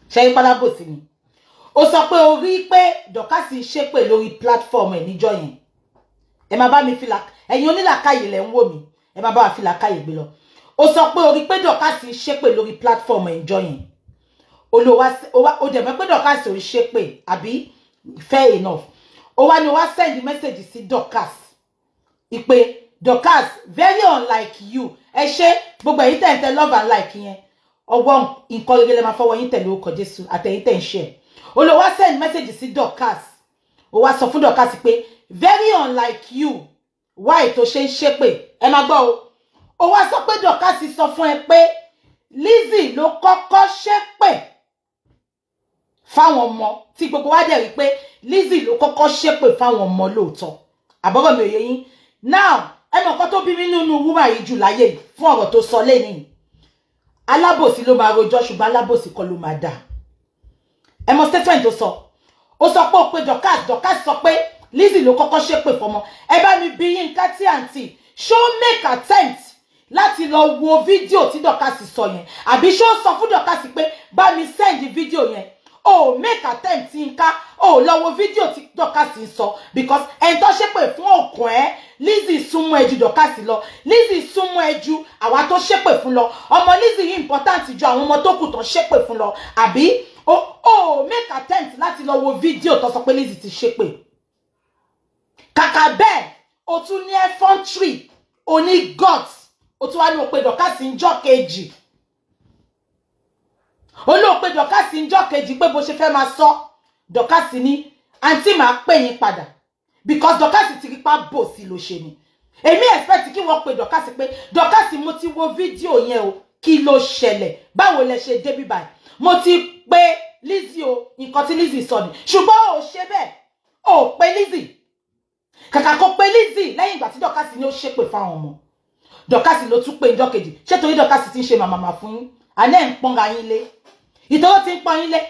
Ṣẹ́rí pálábòsí ni. Ó sọ pé o rí pé Dorcas ṣépè lórí platform ẹ̀ níjọ́ yẹn. Ẹ máa bá mi fi ẹ̀yin onílàkàyè lẹ̀ ń wò mí. Ẹ máa bá wa fi làkàyè gbé lọ. Ó sọ pé o rí pé Dorcas ṣépè lórí platform ẹ̀ níjọ́ yẹn. Ó dẹ̀ mọ̀ pé Dorcas ò ṣépè àbí fair enough. Ó wá ní wá send message sí Dorcas. Ìpè Dorcas very unlike you. Ẹ ṣé gbogbo ẹ̀yin tẹ́ ń tẹ love and like yẹn. Ọwọ́ nǹkan rere lẹ máa fọwọ́ yín tẹ̀lé orúkọ Jésù àtẹ̀yin tẹ́ ń share. Ó lọ wá send message sí Dorcas. Ó wá sọ fún Dorcas pé very unlike you. Why tó ṣe ń ṣépè? Ẹ máa gbọ́ o. Ó wá sọ pé Dorcas sọ fún ẹ pé Lizzy ló kọ́kọ́ ṣépè fáwọn ọmọ tí gbogbo wa dẹ̀ rí pé Lizzy ló kọ́kọ́ ṣépè fáwọn ọmọ lóòótọ́. Àbọ̀rọ̀ mi ò yé yín. Now, ẹ mọ̀ nǹkan tó bí mi nínú woman yìí jù láyé fún ọ̀rọ̀ tó sọ lénìí. Alábòsí ló máa rojọ́ ṣùgbọ́n alábòsí kọ́ ló máa dà. Ẹ mọ̀ statement tó sọ. Ó sọ pé ó pe Dorcas, Dorcas sọ pé Lizzy ló kọ́kọ́ ṣépè fọmọ. Ẹ bá mi bí Yínká tí àǹtí ṣó make attempt láti lọ wo fídíò tí Dorcas sọ yẹn àbí ṣó sọ fún Dorcas pé bá mi send fídíò yẹn. Oh, make attempt Yínká. Oh, lọ wo fídíò tí Dorcas sọ because ẹni tó ṣépè fún òkun ẹ Lizzy súnmọ́ ẹ ju Dorcas lọ. Lizzy súnmọ́ ẹ ju àwa tó ṣépè fún lọ. Ọmọ Lizzy yìí important ju àwọn ọmọ tó kù tó ṣépè fún lọ. Àbí oh, make attempt láti lọ wo fídíò tó sọ pé Lizzy ti ṣépè. Kàkà bẹ́ẹ̀ o tún ní effrontery, o ní guts, o tún wá ní o pé Dorcas ń jọ́ kejì. Olóòpé Dorcas ń jọ́ kejì pé bó ṣe fẹ́ máa sọ Dorcas ní àǹtí máa pè yín padà because Dorcas ti rí pa bò sí ló ṣe ni. Èmi expect kí wọ́n pe Dorcas pé Dorcas mo ti wo fídíò yẹn o, kí ló ṣẹlẹ̀, báwo lẹ ṣe débí báyìí, mo ti pe Lizzy o, nǹkan tí Lizzy sọ ni. Ṣùgbọ́n ò ṣe bẹ́ẹ̀, ò pe Lizzy. Kàkà kó pe Lizzy lẹ́yìn ìgbà tí Dorcas ní ó ṣépè fáwọn ọmọ. Dorcas ló tún pé ìjọ́ kejì. Ṣé torí Dorcas ti ń ṣe màmàmà fún yín? Àná ẹ̀ ń pọ́nra yín lé. Ìtọ́wọ́ ti ń pọ́n yín lé.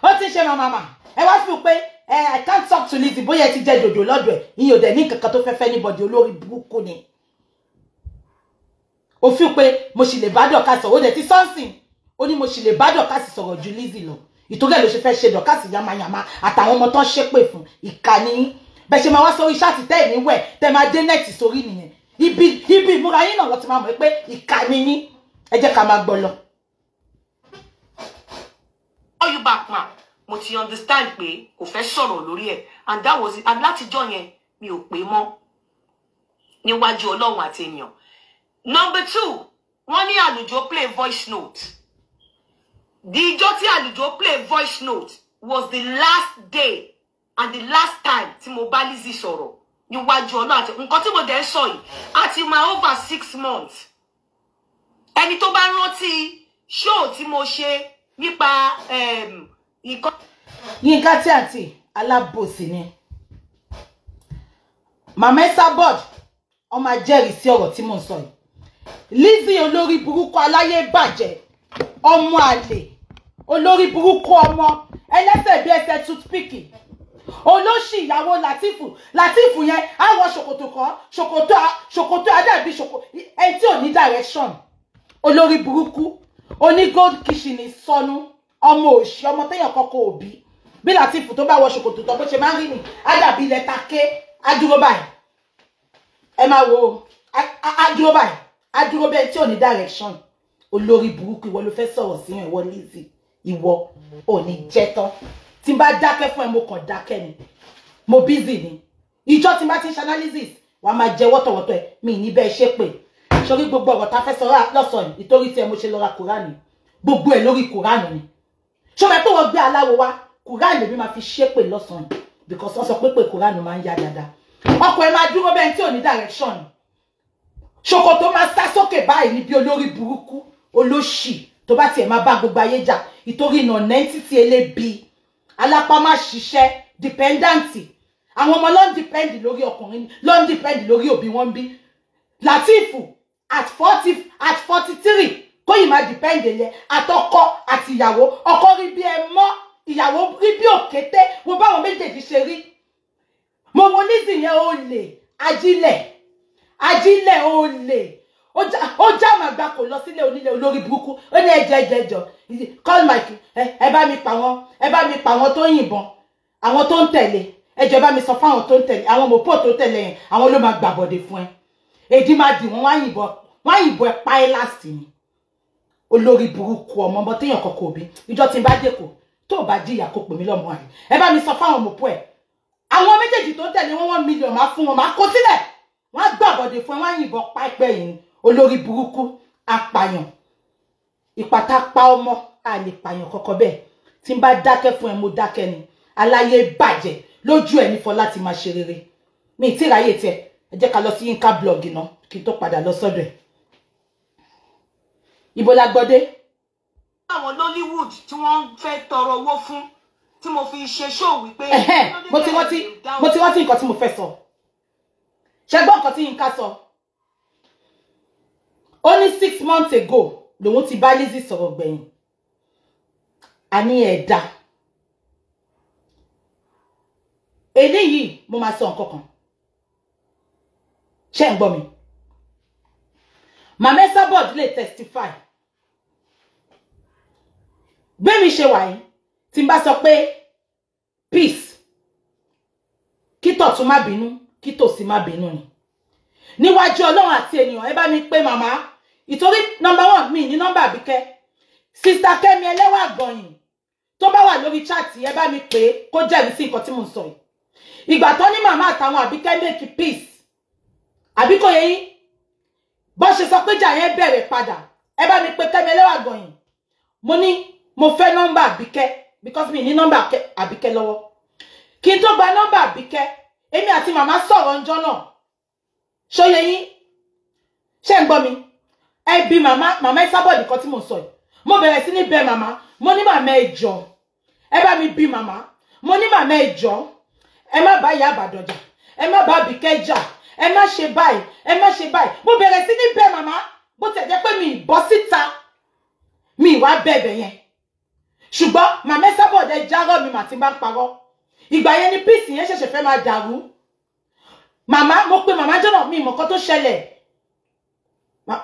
Ó ti ń ṣe màmàmà. Ẹ wá fi pé I can't talk to Lizzy bóyá ẹ ti jẹ dòdò lọ́dọ̀ ẹ̀. Ìyẹn ò dẹ̀ ní kankan tó fẹ́ fẹ́ anybody, olórí burúkú ni. Ó fi pé mo sì lè bá Dorcas sọ̀rọ̀. Ó dẹ̀ ti sọ́nsìn. Ó ní mo sì lè bá Dorcas sọ̀rọ̀ ju Lizzy lọ. Ìtorí ẹ̀ ló ṣe fẹ́ ṣe Dorcas yamayama àtàwọn ọmọ tó ń ṣépè fún ìkànnì. Bẹ́ẹ̀ ṣe máa wá sórí ṣáàtì tẹ́ ẹ̀ ní wẹ̀ tẹ́ máa dé nẹ́ẹ̀tì sórí nìyẹn. Ibi ìmúra yín náà lọ ti máa mọ̀ pé ìkànnì yín. Ẹ jẹ́ ká máa gbọ́ lọ. Call you back ma. Mo ti understand pé kò fẹ́ sọ̀rọ̀ lórí ẹ̀ and that was it. And látijọ́ yẹn mi ò pè mọ́ níwájú Ọlọ́run àti ènìyàn. Number 2, wọ́n ní Àlùjọ play voice note. The ìjọ́ tí Àlùjọ play voice note was the last day and the last time tí mo bá Lizzy sọ̀rọ̀ níwájú Ọlọ́run àti nǹkan tí mo dẹ̀ ń sọ yìí àti ma over 6 months. Ẹni tó bá rántí show tí mo ṣe nípa ìkọ́. Yínká tí àǹtí alábòsí ni. Màmá Esabod ọmọ ajẹ́rìí sí ọ̀rọ̀ tí mò ń sọ yìí. Lizzy olórí burúkú aláyé bàjẹ́, ọmọ àlè, olórí burúkú ọmọ ẹlẹ́sẹ̀ bí ẹsẹ̀ toothpick. Olóṣì ìyàwó Látìfù, Látìfù yẹn á wọ ṣòkòtò kan, ṣòkòtò ṣòkòtò adàbí ṣòkòtò ẹni tí ò ní direction. Olórí burúkú, oní gold kitchen sọnù, ọmọ òṣì, ọmọ téèyàn kọ́kọ́ òbí. Bí Látìfù tó bá wọ ṣòkòtò tán bó ṣe máa ń rí ni, adàbí lẹ́tà ké, á dúró báyìí. Ẹ máa wo, á dúró báyìí, á dúró bẹ́ẹ̀ tí ò ní direction. Olórí burúkú, ìwọ ló fẹ́ sọ̀rọ̀ sí ìwọ Lizzy, ìwọ ò ní jẹ́ tán. Tí n bá dákẹ́ fún ẹ, mo kàn dákẹ́ ni, mo busy ni. Ìjọ tí n bá ti ń ṣe analysis, wàá máa jẹ wọ́tọ̀wọ́tọ̀ ẹ, mi ní bẹ́ẹ̀ ṣe pé sórí gbogbo ọ̀rọ̀ tá a fẹ́ sọ lọ́sàn-án ìtorí tí ẹ mo ṣe lọ ra Kùránì, gbogbo ẹ̀ lórí Kùránì ni. Ṣọmọ ẹ pé wọ́n gbé aláwo wá, Kùránì lèmi máa fi ṣépè lọ́sàn-án, because wọ́n sọ pé Kùránì máa ń yá dáadáa. Ọkọ ẹ máa dúró bẹ́ẹ̀ tí ò ní direction, ṣòkòtò máa sá sókè báyìí níbi olórí burúkú olóṣì tó bá tiẹ̀ máa bá gbogbo ayé jà ìtorí ìnà nẹ́ńtítì elébi alápá má ṣiṣẹ́ dìpẹ́ndàǹtì. Àwọn ọmọ ló ń dìpẹ́ndì lórí ọkùnrin, ló ń dìpẹ́ndì lórí òbí wọn bí. Látìfù at 40, at 43 kóyì máa dìpẹ́ndì lẹ àtọkọ àti ìyàwó. Ọkọ rí bí ẹ mọ́, ìyàwó rí bí òkété. Wo báwọn méjèèjì ṣe rí. Mo wo Lizzy yẹn, ó lè ajílẹ̀, ajílẹ̀ ó lè ó já màgbà kò lọ sílé onílé olórí burúkú. Ó ní ẹjẹ ẹjẹ ẹjọ call Mike, ẹ bá mi pa wọn, ẹ bá mi pa àwọn tó ń yìnbọn, àwọn tó ń tẹ̀lé, ẹjọ bá mi sọ fáwọn tó ń tẹ̀lé, àwọn mọ̀pọ̀ tó tẹ̀lé yẹn, àwọn ló máa gbàbọ̀dé fún ẹ. Èdè máa dì wọ́n, wá yìnbọn, wá yìnbọn ẹ pa ẹ láti ni. Olórí burúkú ọmọ ọmọ téèyàn kọkọ òbí. Ìjọ tí n bá dẹ́kọ̀ tó bá jìyà kó pè mí lọ́mọ àlè. Ẹ bá mi sọ fáwọn mọ̀pọ̀ ẹ, àwọn méjèèjì tó ń tẹ̀lé wọn 1 million máa fún wọn, máa kó sílẹ̀, wọ́n á gbàbọ̀dé fún ẹ, wọ́n á yìnbọn pa ẹpẹ́ yìí ni. Olórí burúkú apàyàn, ìpàtàpá ọmọ a lè pààyàn kọ́kọ́ bẹ́ẹ̀. Tí n bá dákẹ́ fún ẹ, mo dákẹ́ ni. Aláyé bàjẹ́ lójú ẹ ní Fọlá ti máa ṣe rere. Mi ì tí ráyè tiẹ̀, ẹ jẹ́ ká lọ sí Yínká blog náà kí n tó padà lọ sọ́dọ̀ ẹ̀. Ibo la gbọ́dé. Àwọn Nollywood tí wọ́n fẹ́ tọrọ owó fún tí mo fi ṣe show wípé. Mo ti rántí, mo ti rántí nǹkan tí mo fẹ́ sọ. Ṣé gbọ́ nǹkan tí Yínká sọ? Ó ní 6 months ago lòun ti bá Lizzy sọ̀rọ̀ gbẹ̀yìn. A ní ẹ̀dá. Eléyìí mo máa sọ nǹkan kan. Ṣé ń gbọ́ mi? Màmá Esabod lè testify. Bẹ́mi ṣe wà yìí, tí n bá sọ pé peace, kí tọ̀tún má bínú, kí tòsì má bínú ni. Níwájú Ọlọ́run àti ènìyàn, ẹ bá mi pé màmá. Ìtorí number 1 mi ní nọ́mbà Àbíkẹ́. Sister Kẹ́mi ẹlẹ́wà gbọ̀yìn tó bá wà lórí chat, ẹ bá mi pé kó jẹ́rìí sí nǹkan tí mò ń sọ yìí. Ìgbà tó ní màmá àtàwọn Àbíkẹ́ make peace, àbí kò yé yín? Bó ṣe sọ pé jà yẹn bẹ̀rẹ̀ padà, ẹ bá mi pé Kẹ́mi ẹlẹ́wà gbọ̀yìn. Mo ní mo fẹ́ nọ́mbà Àbíkẹ́ because mi ní nọ́mbà Àbíkẹ́ lọ́wọ́. Kí n tó gba nọ́mbà Àbíkẹ́, èmi àti màmá sọ̀rọ̀ ńjọ́ náà. Ṣó yé yín? Ṣé ń gbọ́ mi? Ẹ bi màmá, màmá Esabod nǹkan tí mo sọ yìí. Mo bẹ̀rẹ̀ sí ní bẹ̀ màmá, mo ní màmá ẹ jọ̀ọ́, ẹ bá mi bi màmá, mo ní màmá ẹ jọ̀ọ́, ẹ má bá ìyá Ìbàdàn jà, ẹ má bá Àbíkẹ́ jà, ẹ má ṣe báyìí, ẹ má ṣe báyìí. Mo bẹ̀rẹ̀ sí ní bẹ̀ màmá, bó tiẹ̀ jẹ́ pé mi ì bọ́ síta, mi ì wá bẹ̀bẹ̀ yẹn. Ṣùgbọ́n màmá Esabod ẹ járọ̀ mi mà ti bá ń parọ́. Ìgbà yẹn ni peace yẹn ṣẹ̀ṣẹ̀ fẹ́ máa dàrú. Màmá, mo pe màmá jọ̀nà, mi ìmọ̀ kan tó ṣẹlẹ̀.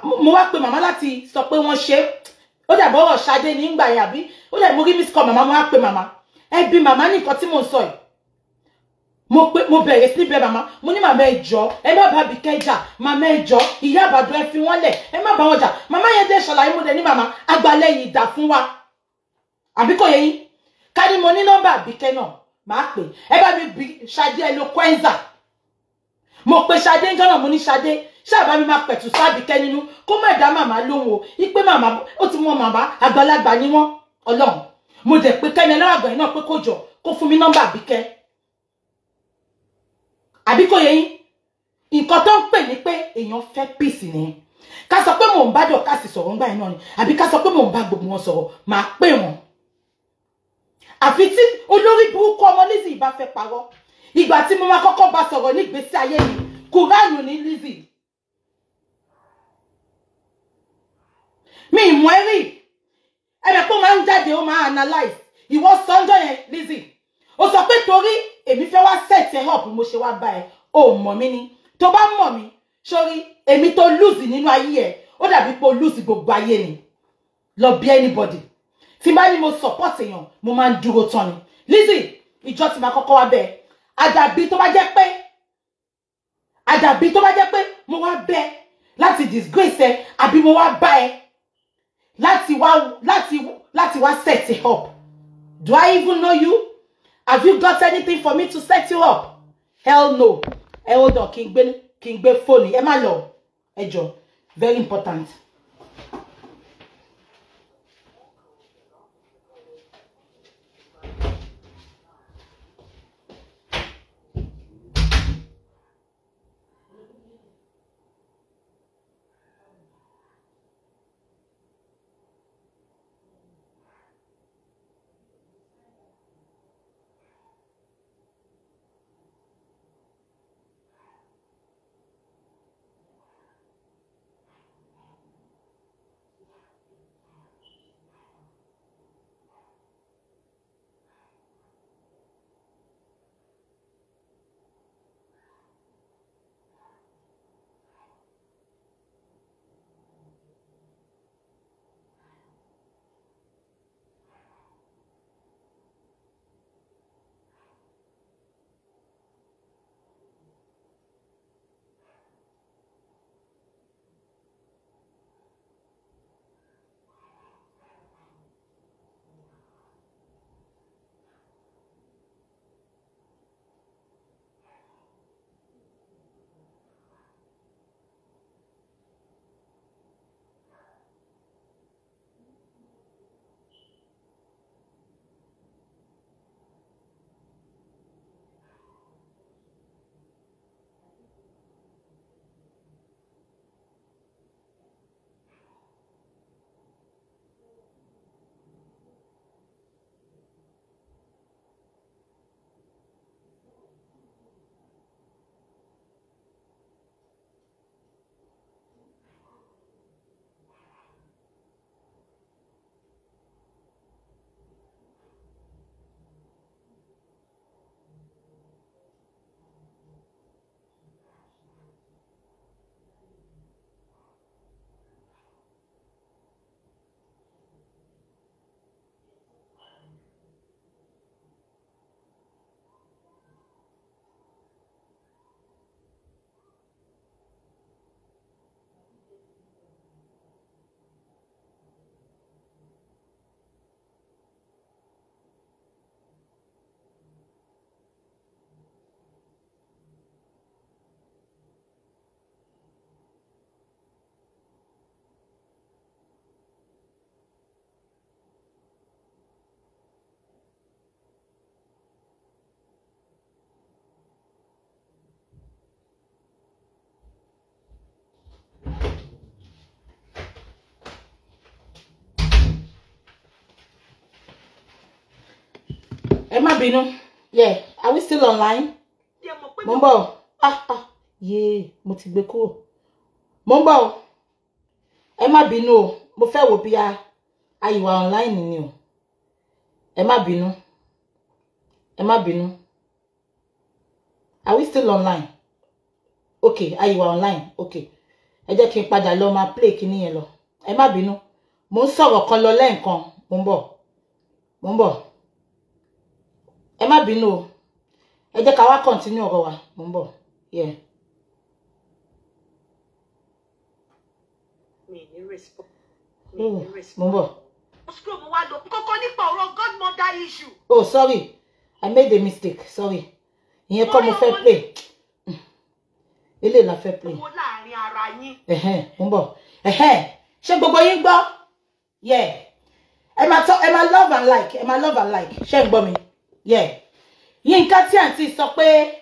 Mo wá pe màmá láti sọ pé wọ́n ṣe. Ó dàbọ̀ ọ̀rọ̀ Ṣadé ní ìgbà yẹn àbí? Ó dà mo rí miss call màmá, mo wá pe màmá. Ẹ bi màmá ní nǹkan tí mò ń sọ yìí. Mo bẹ̀rẹ̀ sí ní bẹ̀ màmá. Mo ní màmá ẹ jọ̀ọ́, ẹ má bá Àbíkẹ́ jà, màmá ẹ jọ̀ọ́, ìyá Ìbàdàn ẹ fi wọ́n lẹ̀, ẹ má bá wọn jà. Màmá yẹn dẹ̀ ṣàlàyé, mo dẹ̀ ní màmá, àgbàlẹ̀ yìí dà fún wa. Àbí kò yé yín? Ká ní mo ní nọ́mbà Àbíkẹ́ náà, màá pè. Ẹ bá mi bi Ṣadé Eloquenza. Mo pe Ṣadé ńjọ́ náà, mo ní Ṣadé, ṣáà bá mi máa pẹ̀tù sábìkẹ́ nínú, kó má dá màmá lóhùn o. Ipe màmá, ó ti mọ màmá, àgbàlagbà ni wọ́n, Ọlọ́run. Mo dẹ̀ pé Kẹ́mi ẹlẹ́wàgbọ̀n náà pé kó jọ, kó fún mi nọ́mbà Àbíkẹ́. Àbí kò yé yín? Nǹkan tó ń pè ní pé èèyàn fẹ́ peace nìyẹn. Ká sọ pé mò ń bá Dọ̀kásì sọ̀rọ̀ ńgbà yẹn náà ni, àbí ká sọ pé mò ń bá gbogbo wọn sọ̀rọ̀, màá pè wọ́n. Àfi tí olórí burúkú ọmọ Lizzy bá fẹ́ parọ́. Ìgbà tí mo máa kọ́kọ́ bá sọ̀rọ̀ nígbésí ayé mi, Kùránù ní Lizzy. Mi ìmọ̀ ẹ́ rí. Ẹ̀rẹ̀ pé ó máa ń jáde, ó máa analyse. Ìwọ sọ́njọ́ yẹn, Lizzy. Ó sọ pé torí Èmi fẹ́ wá set ẹ up, mo ṣe wá bá ẹ. O mọ̀ mí ni. Tó bá mọ̀ mí, sórí èmi tó lose nínú ayé ẹ, ó dàbí pé o lose gbogbo ayé ni. Lọ bí anybody. Tí bá ní mo support èèyàn, mo máa ń dúró tán ni. Lizzy, ìjọ tí máa kọ́kọ́ wá bẹ́ẹ̀. Àdàbí tó bá jẹ́ pé, àdàbí tó bá jẹ́ pé mo wá bẹ́ẹ̀ láti disgrace ẹ, àbí mo wá bá ẹ láti wá set ẹ up. Do I even know you? Have you got anything for me to set you up? Hell no. Ẹ hold on, kí n gbé fóònù. Ẹ má lọ. Ẹ jọ̀ọ́, very important. Ẹ má bínú. Yeah, are we still online? Mo ń bọ̀. Ah ah, yeah, mo ti gbé kúrò. Mo ń bọ̀. Ẹ má bínú o. Mo fẹ́ wò bí a ìwà online ni o. Ẹ má bínú. Ẹ má bínú. Are we still online? Okay, a ìwà online. Okay. Ẹ jẹ́ kí n padà lọ máa play kíní yẹn lọ. Ẹ má bínú. Mo ń sọ̀rọ̀ kan lọ lẹ́ẹ̀kan. Mo ń bọ̀. Mo ń bọ̀. Ẹ má bínú o. Ẹ jẹ́ ká wá continue ọ̀rọ̀ wa. Mo ń bọ̀. Yeah. Mo ń bọ̀. Oh, sorry. I made a mistake. Sorry. Ìyẹn kọ́ mo fẹ́ play. Eléyìí la fẹ́ play. Mo ń bọ̀. Ṣé gbogbo yín gbọ́? Yeah. Ẹ máa love and like. Ẹ máa love and like. Ṣé ń gbọ́ mi? Yeah. Yínká tí àǹtí sọ pé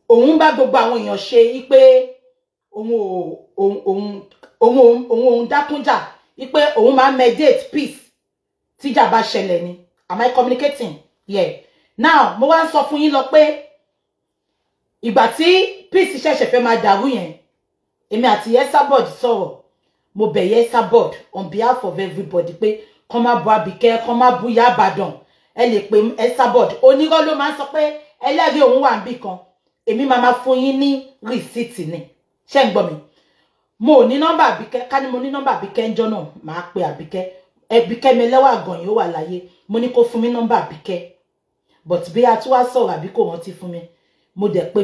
òun bá gbogbo àwọn èèyàn ṣe pé òun dákúnjà pé òun máa mediate peace tíjà bá ṣẹlẹ̀ ni. Am I communicating? Yeah. Now, mo wá ń sọ fún yín lọ pé ìgbà tí peace ṣẹ̀ṣẹ̀ fẹ́ máa dàrú yẹn, èmi àti Esabod sọ̀rọ̀. Mo bẹ̀ Esabod on behalf of everybody pé kán má bu Àbíkẹ́, kán má bu Ìyá Ìbàdàn. Ẹ lè pè Esabod. Onírọ́ ló máa ń sọ pé ẹlẹ́rìí òun wà níbì kan. Èmi máa ma fún yín ní rìsíìtì ni. Ṣé ń gbọ́ mi? Mo ò ní nọ́mbà Àbíkẹ́. Ká ní mo ní nọ́mbà Àbíkẹ́ ńjọ́ náà, màá pe Àbíkẹ́. Àbíkẹ́ mi lẹ́wà gan-an ó wà láyé. Mo ní kó fún mi nọ́mbà Àbíkẹ́. But bí a tún wá sọ̀rọ̀ àbí kò rántí fún mi. Mo dẹ̀ pé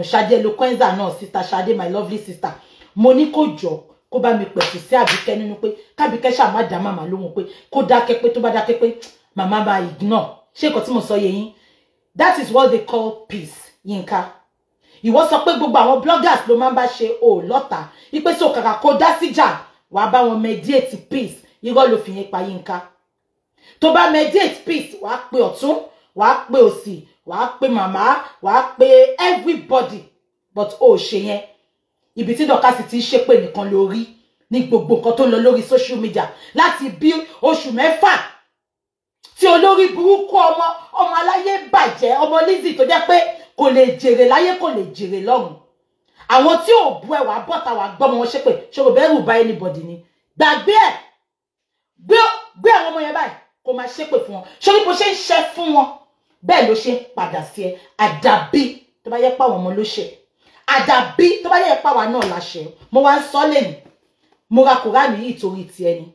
Ṣadé Eloquenza náà, sister Ṣadé, my lovely sister. Mo ní kó jọ kó bá mi pẹ̀tù sí Àbíkẹ́ nínú pé kábíkẹ́ ṣáà má dá màmá lóhùn pé kó dákẹ́ pé tó bá dákẹ́ pé màmá bá ignore. Ṣé nǹkan tí mo sọ yé yín? That is what they call peace, Yínká. Ìwọ sọ pé gbogbo àwọn bloggers ló máa ń bá ṣe ò lọ́ta. Ipe so kàkà kó dá síjà wàá bá wọn mediate peace. Irọ́ ló fi yẹn pa Yínká. Tó bá mediate peace, wàá pe ọ̀tún, wàá pe òsì, wàá pe màmá, wàá pe everybody. But ó ṣe yẹn. Ibi tí Dorcas ti ń ṣépè nìkan lórí ní gbogbo nǹkan tó ń lọ lórí social media láti bí oṣù mẹ́fà tí olórí burúkú ọmọ ọmọ aláyé bàjẹ́ ọmọ Lizzy tó jẹ́ pé kò lè jèrè láyé kò lè jèrè lọ́run. Àwọn tí ò bu ẹwà bọ́ta wà gbọ́mọ wọn ṣépè ṣòro bẹ́rù bá anybody ni. Gbàgbé ẹ̀, gbé àwọn ọmọ yẹn báyìí kó máa ṣépè fún wọn. Ṣorí bó ṣe ń ṣe fún wọn bẹ́ẹ̀ ló ṣe ń padà sí ẹ. Àdàbí tó bá yẹ pé àwọn ọmọ ló ṣe, àdàbí tó bá yẹ pé àwa náà la ṣe. Mo wá ń sọ lẹ́nu, mo ra Kùránì yìí torí ti ẹni.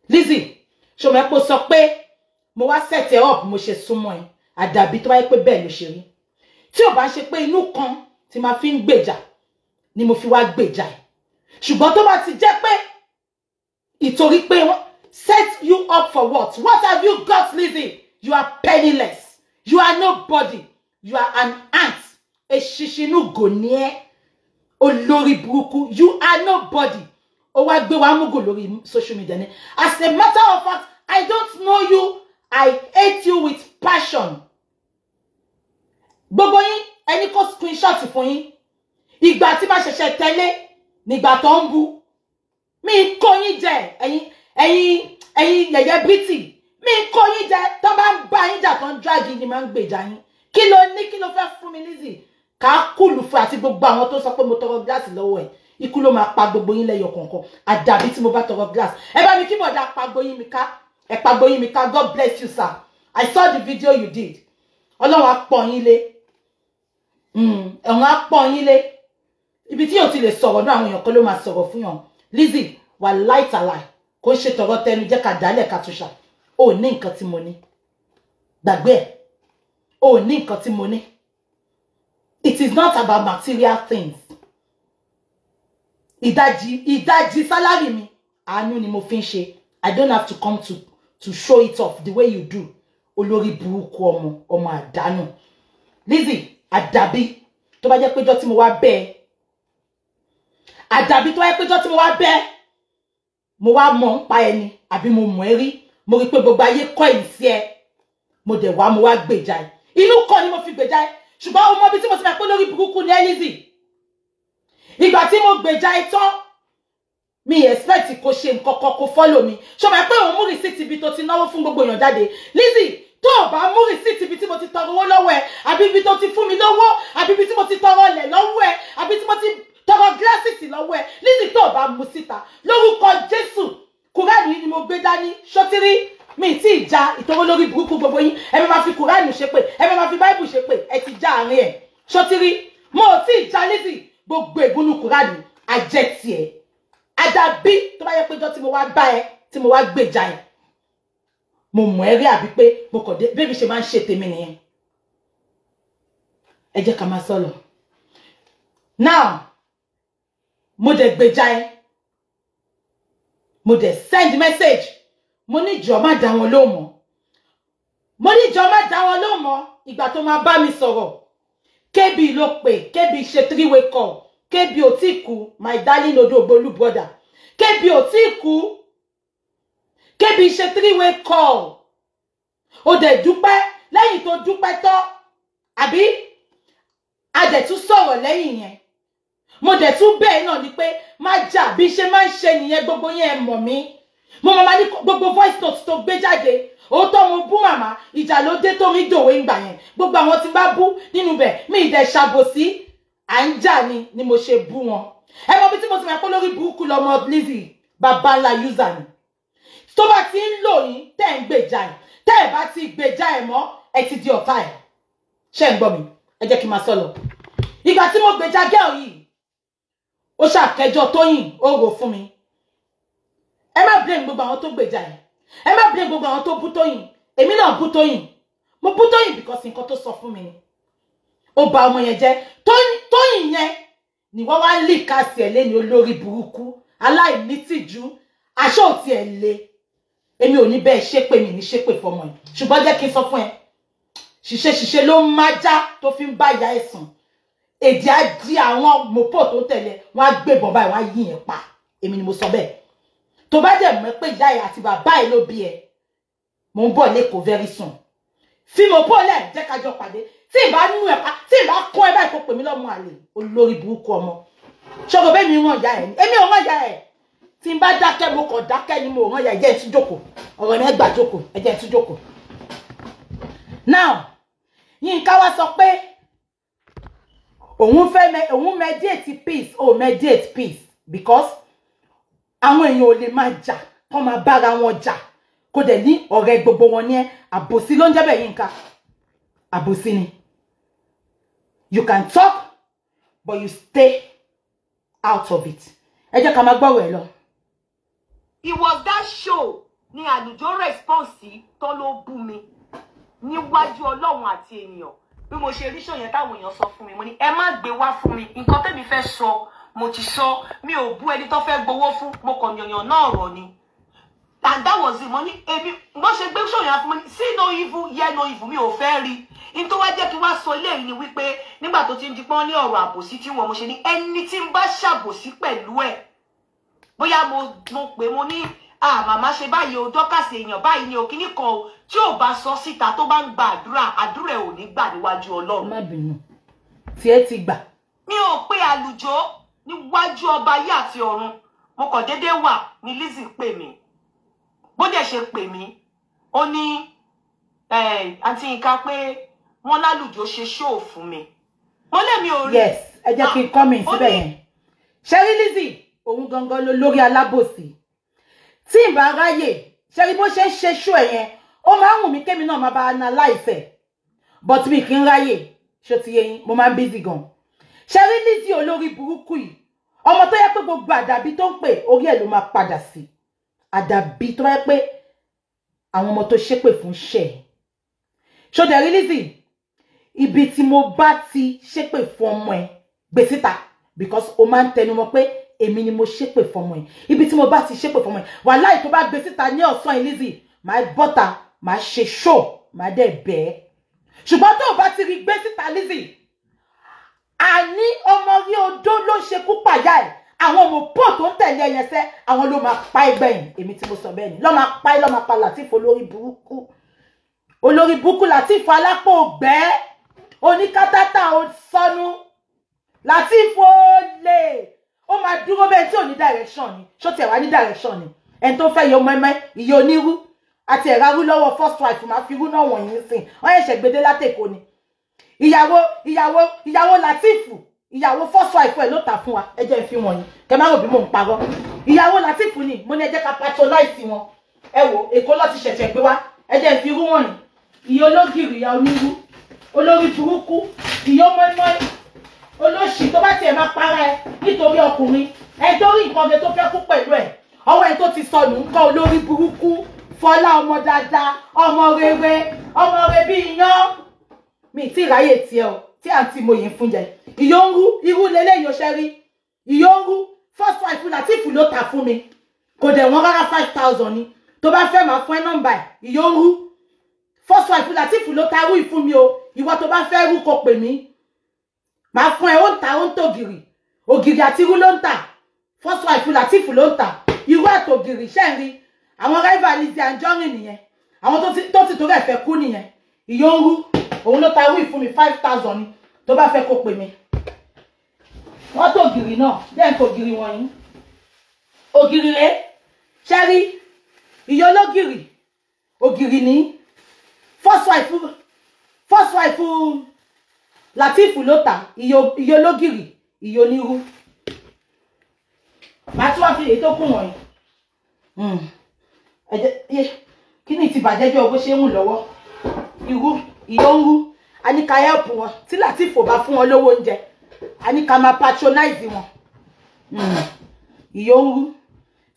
Lizzy, ṣòmọ́ ẹ kó sọ pé mo wá set ẹ up mo ṣe súnmọ́ ẹ. Àdàbí tó bá yẹ pé bẹ́ẹ̀ ló ṣe rí. Tí ò bá ṣe pé inú kan tí máa fi ń gbèjà ni mo fi wá gbèjà ẹ. Ṣùgbọ́n tó bá ti jẹ́ pé ìtorí pé wọ́n set you up for what? What have you got, Lizzy? You are penniless. You are nobody. You are an ant. Eṣinṣinú gò ní ẹ́. Olórí burúkú. You are nobody. Ó wá gbé wa múgò lórí social media ni. As a matter of fact, I don't know you. I hate you with passion. Gbogbo yín, ẹni kó screenshot fún yín. Ìgbà tí bá ṣẹ̀ṣẹ̀ tẹ́lé nígbà tó ń bu. Mi kó yín jẹ, ẹ̀yin ẹ̀yin ẹ̀yin yẹ̀yẹ́ bítì. Mi kó yín jẹ, tó bá ń bá yín jà tó ń drag yín ni máa ń gbèjà yín. Kí ló ní, kí ló fẹ́ fún mi Lizzy? Ká kúlù fún àti gbogbo àwọn tó sọ pé mo tọrọ gíláàsì lọ́wọ́ ẹ̀. Ikú ló máa pa gbogbo yín lẹ́yọ kọ̀ọ̀kan. Àdàbí tí mo bá tọrọ gíláàsì. Ẹ bá mi kí bọ̀dá pagbo yín mi ká. Ẹ pagbo yín mi ká. God bless you, sir. I saw the video you did. Ọlọ́run á pọ́n yín lé. Ẹ̀wọ̀n á pọ́n yín lé. Ibi tí yóò ti lè sọ̀rọ̀ náà àwọn èèyàn kan ló máa sọ̀rọ̀ fún yàn. Lizzy, wà láìtàláì. Kò ń ṣe tọ̀rọ̀ tẹnu jẹ́ ká dálẹ̀ ká túṣà. Ò ní nǹkan tí mo ní. Gbàgbé ẹ̀. Ò ní nǹkan tí mo ní. It is not about material things. Ìdajì salary mi, àánú ni mo fi ń ṣe. I don't have to come to show it off the way you do. Olórí burúkú ọmọ, ọmọ àdánù. Lizzy, àdàbí tó bá jẹ́ péjọ́ tí mo wá bẹ́ẹ̀. Àdàbí tó bá jẹ́ péjọ́ tí mo wá bẹ́ẹ̀. Mo wá mọ̀ ń pa ẹni, àbí mo mọ̀ ẹ́ rí. Mo rí pé gbogbo ayé kọ́ ìyìn sí ẹ. Mo dẹ̀ wá, mo wá gbèjà ẹ. Inú kan ni mo fi gbèjà ẹ. Ṣùgbọ́n o mọ ibi tí mo ti mọ̀ pé lórí burúkú ni ẹ́ Lizzy. Ìgbà tí mo gbèjà ẹ tán, mi expect kó ṣe nǹkan kan kó follow mi. Ṣó mọ̀ pé òun mú receipt ibi tó ti náwó fún gbogbo èèyàn jáde. Lizzy, tó o bá mú receipt ibi tí mo ti tọrọ owó lọ́wọ́ ẹ, àbí ibi tó ti fún mi lówó, àbí ibi tí mo ti tọrọ ọlẹ̀ lọ́wọ́ ẹ, àbí tí mo ti tọrọ glasses lọ́wọ́ ẹ, Lizzy, tó o bá mú síta lórúkọ Jésù, Kùránì ni mo gbé dání, ṣótírí mi tí ì já ìtọ́wọ́ lórí burúkú gbogbo yín. Ẹ máa fi Kùránì ṣépè, ẹ máa fi Báíbù ṣépè, ẹ ti já àárín ẹ̀. Ṣótírí mo ò tí ì já Lizzy, gbogbo ègúnú Kùránì ajẹ́ tiẹ̀. Àdàbí tó bá yẹ péjọ tí mo wá bá ẹ, tí mo wá gbèjà ẹ, mo mọ̀ ẹ́ rí àbí pé mo kàn dé bébí ṣe máa ń ṣe tèmi nìyẹn. Ẹ jẹ́ ká máa sọ lọ. Now, mo dẹ̀ gbèjà ẹ, mo dẹ̀ send message. Mo ní jọ̀ọ́ má dá wọn lóhùn mọ́. Mo ní jọ̀ọ́ má dá wọn lóhùn mọ́. Ìgbà tó máa bá mi sọ̀rọ̀, KB ló pè, KB ṣe three-way call. KB ò tí kú, my darling Odogbolu brother. KB ò tí kú. KB ṣe three-way call. Ó dẹ̀ dúpẹ́, lẹ́yìn tó dúpẹ́ tán, àbí? A dẹ̀ tún sọ̀rọ̀ lẹ́yìn yẹn. Mo dẹ̀ tún bẹ́ẹ̀ náà ni pé má jà bí ṣe máa ń ṣe nìyẹn, gbogbo yẹn ẹ mọ̀ mí. Mo máa ní gbogbo voice note tó gbé jáde. Òótọ́ mo bú màmá, ìjà ló dé tó mi dòwe ń gbà yẹn. Gbogbo àwọn tí bá bú nínú bẹ̀, mi ì dẹ̀ ṣàbòsí. À ń jà ni mo ṣe bú wọn. Ẹ mọ bí tí mo ti mọ̀ pé lórí burúkú lọmọ Lizzy, bàbá ńlá user ni. Tó bá ti ń lò yín tẹ́ ń gbèjà ẹ̀, tẹ́ ẹ̀ bá ti gbèjà ẹ̀ mọ́, ẹ ti di ọ̀tá ẹ̀. Ṣé ń gbọ́ mi? Ẹ jẹ́ kí n máa sọ lọ. Ìgbà tí mo gbèjà girl yìí, ó ṣàkẹjọ Tóyìn, ó rò fún mi. Ẹ má blame gbogbo àwọn tó gbèjà ẹ̀. Ẹ má blame gbogbo àwọn tó bú Tóyìn. Èmi náà bú Tóyìn. Mo bú Tóyìn because nǹkan tó sọ fún mi ni. Ó bà ọmọ yẹn jẹ́. Tóyìn yẹn ni wọ́n wá ń lì kásì ẹ̀ lẹ́ni olórí burúkú, aláìnítìjú, aṣọ òtí ẹ̀ le. Èmi ò ní bẹ́ẹ̀ ṣépè, mi ní ṣépè fọmọ ẹ̀. Ṣùgbọ́n jẹ́ kí n sọ fún ẹ. Ṣìṣe ṣìṣe ló ń májá tó fi ń bá ìyá ẹ̀ sùn. Èdè á di àwọn mọ̀pọ̀ tó ń tẹ̀lé, wọ́n á gbébọn báyìí, wọ́n á yí yẹn pa. Èmi ni mo sọ bẹ́ẹ̀. Tó bá dẹ̀ mọ̀ pé ìyá ẹ̀ àti bàbá ẹ̀ ló bí ẹ, mò ń bọ̀ lẹ́kọ̀ọ́ very soon. Fi mọ̀pọ̀ lẹ̀, jẹ́ ká jọ pàdé. Tí ì bá nú ẹ̀ pa, tí ì bá kún ẹ báyìí kó pè mí lọ́mọ àlè, olórí burúkú ọmọ. Ṣọ́gbọ́n bẹ́ẹ̀ mi ràn ìyá ẹ̀ ni. Èmi ò ràn ìyá ẹ̀. Tí n bá dákẹ́, mo kàn dákẹ́ ni mo ràn ìyá ẹ̀. Jẹ́ ẹ tún jókòó. Ọ̀rọ̀ mi ẹ gbà jókòó. Ẹ jẹ́ ẹ tún jókòó. Now, Yínká wá sọ pé òun fẹ́ òun mediate peace, ó mediate peace because àwọn èèyàn ò lè máa jà, kán máa bára wọn jà. Kò dẹ̀ ní ọ̀rẹ́ gbogbo wọn ní ẹ́. Àbòsí ló ń jẹ́ bẹ́ẹ̀, Yínká. Àbòsí ni. You can talk, but you stay out of it. Ẹ jẹ́ ká máa gbọ́rọ̀ ẹ lọ. It was that show ni àlùjọ response sí tó ló bú mi níwájú Ọlọ́run àti ènìyàn. Bí mo ṣe rí show yẹn táwọn èèyàn sọ fún mi, mo ní ẹ má gbé wá fún mi. Nǹkan tẹ́mi fẹ́ sọ, mo ti sọ, mi ò bú ẹni tó fẹ́ gbowó fún, mo kàn yànyàn náà rọ̀ ni. And that was it. Mo ní èmi bó ṣe gbé show yẹn fún mi, see no evil, hear no evil, mi ò fẹ́ rí. In tó wá jẹ́ kí wá sọ ilé yìí ni wípé nígbà tó ti ń di pọ́n ní ọ̀rọ̀ àbòsí tí wọ́n mo ṣe ní ẹni tí ń bá ṣàbòsí pẹ̀lú ẹ̀. Bóyá mo pè mo ní ah màmá ṣe báyìí o, dọ́kàsì èèyàn báyìí ni o, kíní kan o, tí ò bá sọ síta tó bá ń gba àdúrà, àdúrà ẹ̀ ò ní gbà níwájú Ọlọ́run. Má bínú, tí ẹ ti gbà. Mi ò pe àlùjọ níwájú ọba ayé àti ọ̀run. Mo kàn déédéé wà ní Lizzy pè mí. Bó dẹ̀ ṣe pè mí, ó ní àǹtí Yínká pé wọ́n lálùjọ ṣe ṣóò fún mi. Mo lè mi ò rí. Yes, ẹ jẹ́ kí n comment síbẹ̀ yẹn. Ṣé rí Lizzy, òun gangan ló lórí alábòsí. Tí n bá ráyè, ṣé rí bó ṣe ń ṣe ṣó ẹ̀ yẹn, ó máa ń wù mí kémi náà máa bá analyse ẹ̀. But mi kì í ráyè, ṣó ti yé yín, mo máa ń busy gan. Ṣé rí Lizzy olórí burúkú yìí, ọmọ tó yẹ pé gbogbo àdàbí tó ń pè, orí ẹ̀ ló máa padà sí. Àdàbí tó yẹ pé àwọn ọmọ tó ṣépè fún ṣẹ̀. Ṣó dẹ̀ rí Lizzy, ibi tí mo bá ti ṣépè fún ọmọ ẹ, gbé síta, because o máa ń tẹnu mọ́ pé èmi ni mo ṣépè fún ọmọ ẹ. Ibi tí mo bá ti ṣépè fún ọmọ ẹ, wàláì tó bá gbé síta ní ọ̀sán Lizzy, màá bọ́ta, màá ṣe show, màá dẹ̀ bẹ́ẹ̀. Ṣùgbọ́n tó o bá ti rí gbé síta Lizzy, àní ọmọ rí odó ló ṣekú pàyà ẹ̀. Àwọn ọmọ pọ̀ tó ń tẹ̀lé ẹyẹ sẹ́, àwọn ló máa pa ẹgbẹ́ yìí. Èmi tí mo sọ bẹ́ẹ̀ ni, ló máa pa ẹ́, ló máa pa Lateef olórí burúkú. Olórí burúkú Lateef alápò gbẹ́, oníkátátá ó sọnù. Lateef olè, ó máa dúró bẹ́ẹ̀ tí ò ní direction ni. Ṣó tiẹ̀ wá ní direction ni? Ẹni tó fẹ́ yọ mẹ́mẹ́, ìyẹ onírú, àti ẹ̀rá rú lọ́wọ́ first wife máa fi rú náà wọ̀nyí sìn. Wọ́n ṣẹ̀ṣẹ̀ gbedé látẹ̀kọ́ ni. Ìyàwó Lateef, ìyàwó first wife ẹ̀ ló tà fún wa. Ẹ jẹ́ n fi wọ̀nyí. Kẹ má rò bí mò ń parọ́. Ìyàwó Lateef ni, mo ní ẹ jẹ́ ká patronize wọn. Ẹ wò, Èkó ló ti ṣẹ̀ṣẹ̀ gbé wá. Ẹ jẹ́ n fi rú wọ̀nyí. Ìyá ológìrì, ìyá onírú, olórí burúkú, ìyá mọ́ínmọ́ín, olóṣì tó bá tiẹ̀ máa para ẹ nítorí ọkùnrin, ẹ tó rí nǹkan ọ̀gẹ̀ tó fẹ́ kú pẹ̀lú ẹ̀, ọwọ́ ẹ tó ti sọnù ń kọ́ olórí burúkú, Fọlá ọmọ dáadáa, ọmọ rere, ọmọ rere bí iyán. Mi tí ráyè tiẹ̀ o, tí àǹtí mo yìí ń fún jẹ. Ìyó ń rú, irú leléyìí ó ṣe rí. Ìyó ń rú, first wife Lateef ló ta fún mi. Kò dẹ̀ wọ́n rárá 5,000 ni. Tó bá fẹ́ máa fún ẹ nọ́mbà ẹ̀, ìyó ń rú. First wife Lateef ló ta rú ìfún mi o. Ìwọ tó bá fẹ́ rú kó pè mí. Màá fún ẹ, ó ń ta, ó ń tògìrì. Ògìrì àti irú ló ń tà. First wife Lateef ló ń tà. Irú àtògìrì ṣẹ́ ń rí. Àwọn rival Lizzy Anjorin nìyẹn. Àwọn tó ti torí ẹ̀ fẹ́ kú nìyẹn. Ìyó ń rú, òun ló ta rú ìfún mi 5,000 ni. Tó bá fẹ́ kó pè mí. Wọ́n tó ògìrì náà, jẹ́ nǹkan ògìrì wọ̀nyí. Ògìrì rèé, ṣẹ́ rí? Ìyó ológìrì, ògìrì ní. First wife Lateef ló tà, ìyó ológìrì, ìyó onírú. Màá tún wá fi èyí tó kù wọ̀nyí. Ẹ jẹ́ kí ni ti bàjẹ́ jẹ́ bó ṣe ń lọ́wọ́. Irú ìyó ń rú. A ní ká help wọn. Tí Lateef ò bá fún wọn lówó oúnjẹ, a ní ká máa patronize wọn. Ìyó ń rú.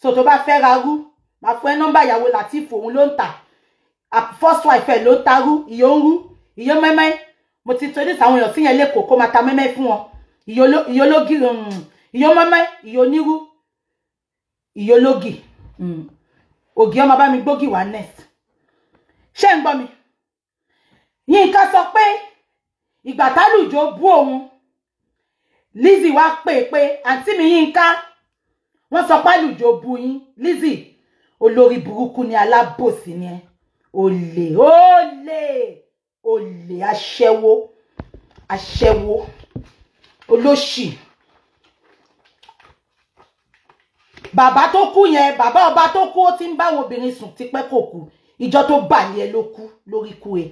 So tó bá fẹ́ ra rú, máa fún ẹ nọ́mbà ìyàwó Lateef, òun ló ń tà. First wife ẹ̀ ló ń ta rú. Ìyó ń rú. Ìyó mẹ́mẹ́. Mo ti introduce àwọn èèyàn sí yẹn lẹ́kọ̀ọ́ kó máa ta mẹ́mẹ́ fún wọn. Ìyó lógì, ìyó mẹ́mẹ́, ìyó onírú, ìyó lógì. Ògì ọmọ bá mi gbógì wá next. Ṣé ń gbọ́ mi? Yínká sọ pé ìgbà tálùjọ bú òun, Lizzy wá pè pé àǹtí mi Yínká, wọ́n sọ pé àlùjọ bú yín. Lizzy olórí burúkú ni, alábòsí ni ẹ. Olè, olè, olè, aṣẹ́wó, aṣẹ́wó, olóṣì. Bàbá tó kú yẹn, bàbá ọba tó kú, ó ti ń bá àwọn obìnrin sùn tipẹ́ kò kú. Ìjọ tó bà ní ẹ ló kú lórí kú ẹ.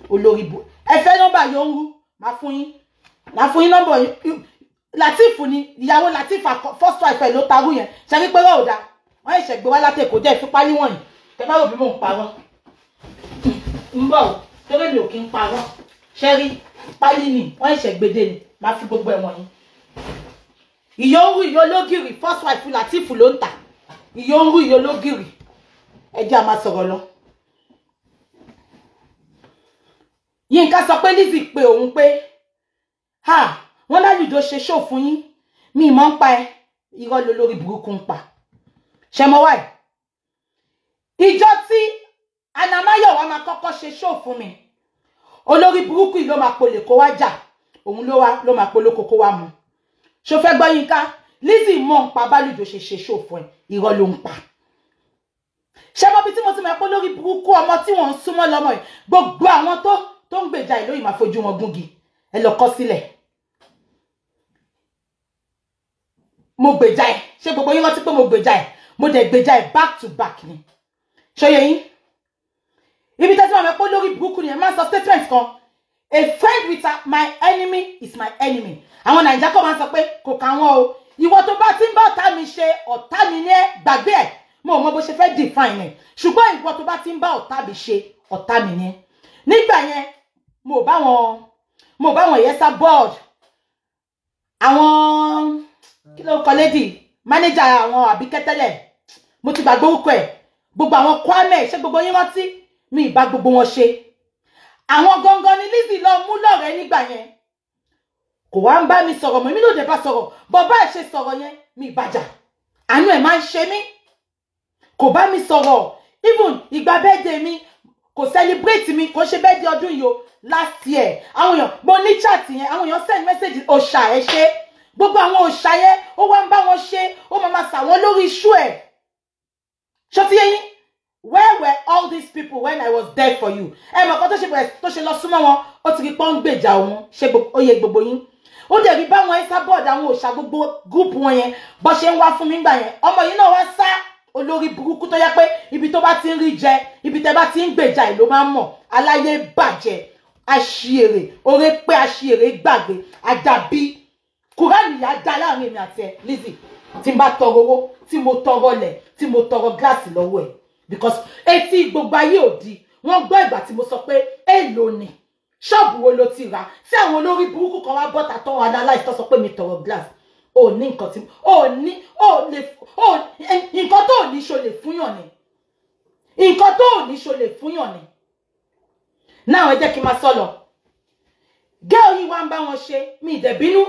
Olórí bu. Ẹ fẹ́ nọ́mbà yóò ń rú, máa fún yín. Máa fún yín nọ́mbà Lateef ni, ìyàwó Lateef first wife ẹ̀ ló tarú yẹn. Ṣe rí pé rọ̀ ò da. Wọ́n ṣẹ̀ṣẹ̀ gbé wá látẹ̀kọ́ jẹ́ ìfipá níwọ̀nyí. Tẹ bá rò bí mò ń parọ́. Ń bọ̀ o, torí mi ò kí ń parọ́. Ṣé rí pálí ni, wọ́n ṣẹ̀ṣẹ̀ gbé dé ni, máa fi gbogbo ẹ̀wọ̀n yín. Ìyó ń rú ìyó lógìrì, first wife Lateef ló ń tà. Ìyó ń rú ìyó lógìrì. Ẹ jẹ́ a máa sọ̀rọ̀ lọ. Yínká sọ pé Lizzy pé òun pé ha, wọ́n lálùjọ ṣe ṣó fún yín, mi mọ̀ ń pa ẹ. Irọ́ ló lórí burúkú ń pa. Ṣé mo wáyé? Ìjọ tí Anamáyọ̀wá máa kọ́kọ́ ṣe ṣó fún mi, olórí burúkú yìí ló máa polè kó wá jà, òun ló wá ló máa polóko kó wá mu. Ṣó fẹ́ gbọ́ Yínká? Lizzy mọ̀ ń pa bálùjọ ṣe ṣe ṣó fún ẹ, irọ́ ló ń pa. Ṣé mo bí tí mo ti mọ̀ pé lórí burúkú ọmọ tí wọ́n ń súnmọ́ lọ́mọ yìí, gbogbo àwọn tó ń gbèjà ìlú yìí máa fojú wọn gúngi. Ẹ lọ kọ sílẹ̀. Mo gbèjà ẹ. Ṣé gbogbo yín rántí pé mo gbèjà ẹ? Mo dẹ̀ gbèjà ẹ back to back ni. Ṣó yé yín? Ibi tẹ́tí máa mọ̀ pé lórí burúkú ni ẹ máa sọ statement kan. A friend with my enemy is my enemy. Àwọn Nàìjíríà kọ́ máa ń sọ pé kò kà wọ́n o. Ìwọ tó bá ti ń bá ọ̀tá mi ṣe, ọ̀tá mi ní ẹ gbàgbé ẹ̀. Mo mọ bó ṣe fẹ́ define ẹ̀. Ṣùgbọ́n ìwọ tó bá ti ń bá ọ̀tá mi ṣe, ọ̀tá mi ní ẹ. Nígbà yẹn, mo bá wọn Yesa board. Àwọn kí ló kọ lady manager àwọn Àbíkẹ́ tẹ́lẹ̀. Mo ti gbàgbé orúkọ ẹ̀. Gbogbo àwọn Kwame, ṣé gbogbo yín rántí? Mi ì bá gbogbo wọn ṣe. Àwọn gangan ni Lizzy lọ mú lọ́rẹ̀ẹ́ nígbà yẹn. Kò wá ń bá mi sọ̀rọ̀ mọ́, èmi náà dẹ̀ bá sọ̀rọ̀. Bọ́ bá ẹ̀ ṣe sọ̀rọ̀ yẹn, mi ì bàjà. Àánú ẹ̀ máa ń ṣe mí. Kò bá mi sọ̀rọ̀. Even ìgbà birthday mi, kò celebrate mi, kò ṣe birthday ọdún yìí o. Last year, àwọn èèyàn, mo ní chat yẹn, àwọn èèyàn send message, òòṣà ẹ ṣe. Gbogbo àwọn òòṣà yẹn, ó wá ń bá wọn ṣe, ó máa máa sà wọ́n lórí iṣu ẹ̀. Ṣó ti yé yín? Where were all these people when I was there for you? Ẹ mọ̀ kan tó ṣe bẹ̀rẹ̀ tó ṣe lọ súnmọ́ wọn, ó ti rí pọ́n gbèjà òun, ṣe oyè gbogbo yín. Ó dẹ̀ rí báwọn ẹ́sà bọ́ọ̀dù àwọn òòṣà gbogbo group wọn yẹn, bó ṣe ń wá fún mi gbà yẹn. Ọmọ yìí náà wá sá olórí burúkú tó yẹ pé ibi tó bá ti ń rí jẹ, ibi tẹ́ bá ti ń gbèjà ìlú máa ń mọ̀, aláyé bàjẹ́, aṣièrè, oore pé aṣièrè gbàgbé, àdàbí. Kùránì yá dá láàrin èmi àti ẹ, Lizzy, tí n bá tọrọ owó, tí mo tọrọ lẹ̀, tí mo tọrọ gíláàsì lọ́wọ́ ẹ̀. Because etí gbogbo ayé òdi, wọ́n gbọ́ ìgbà tí mo sọ pé èèlò ni, ṣọ́ọ̀bù wo ló ti rà, tí àwọn olórí burúkú kan wá bọ́ta tó analyse tó sọ pé mi tọrọ glass. Ò ní nǹkan tí ò ní, ò lè, ò nǹkan tó ò ní ṣo lè fúnyàn ni. Nǹkan tó ò ní ṣo lè fúnyàn ni. Now ẹ jẹ́ kí n máa sọ lọ. Girl yìí wá ń bá wọn ṣe, mi ì dẹ̀ bínú.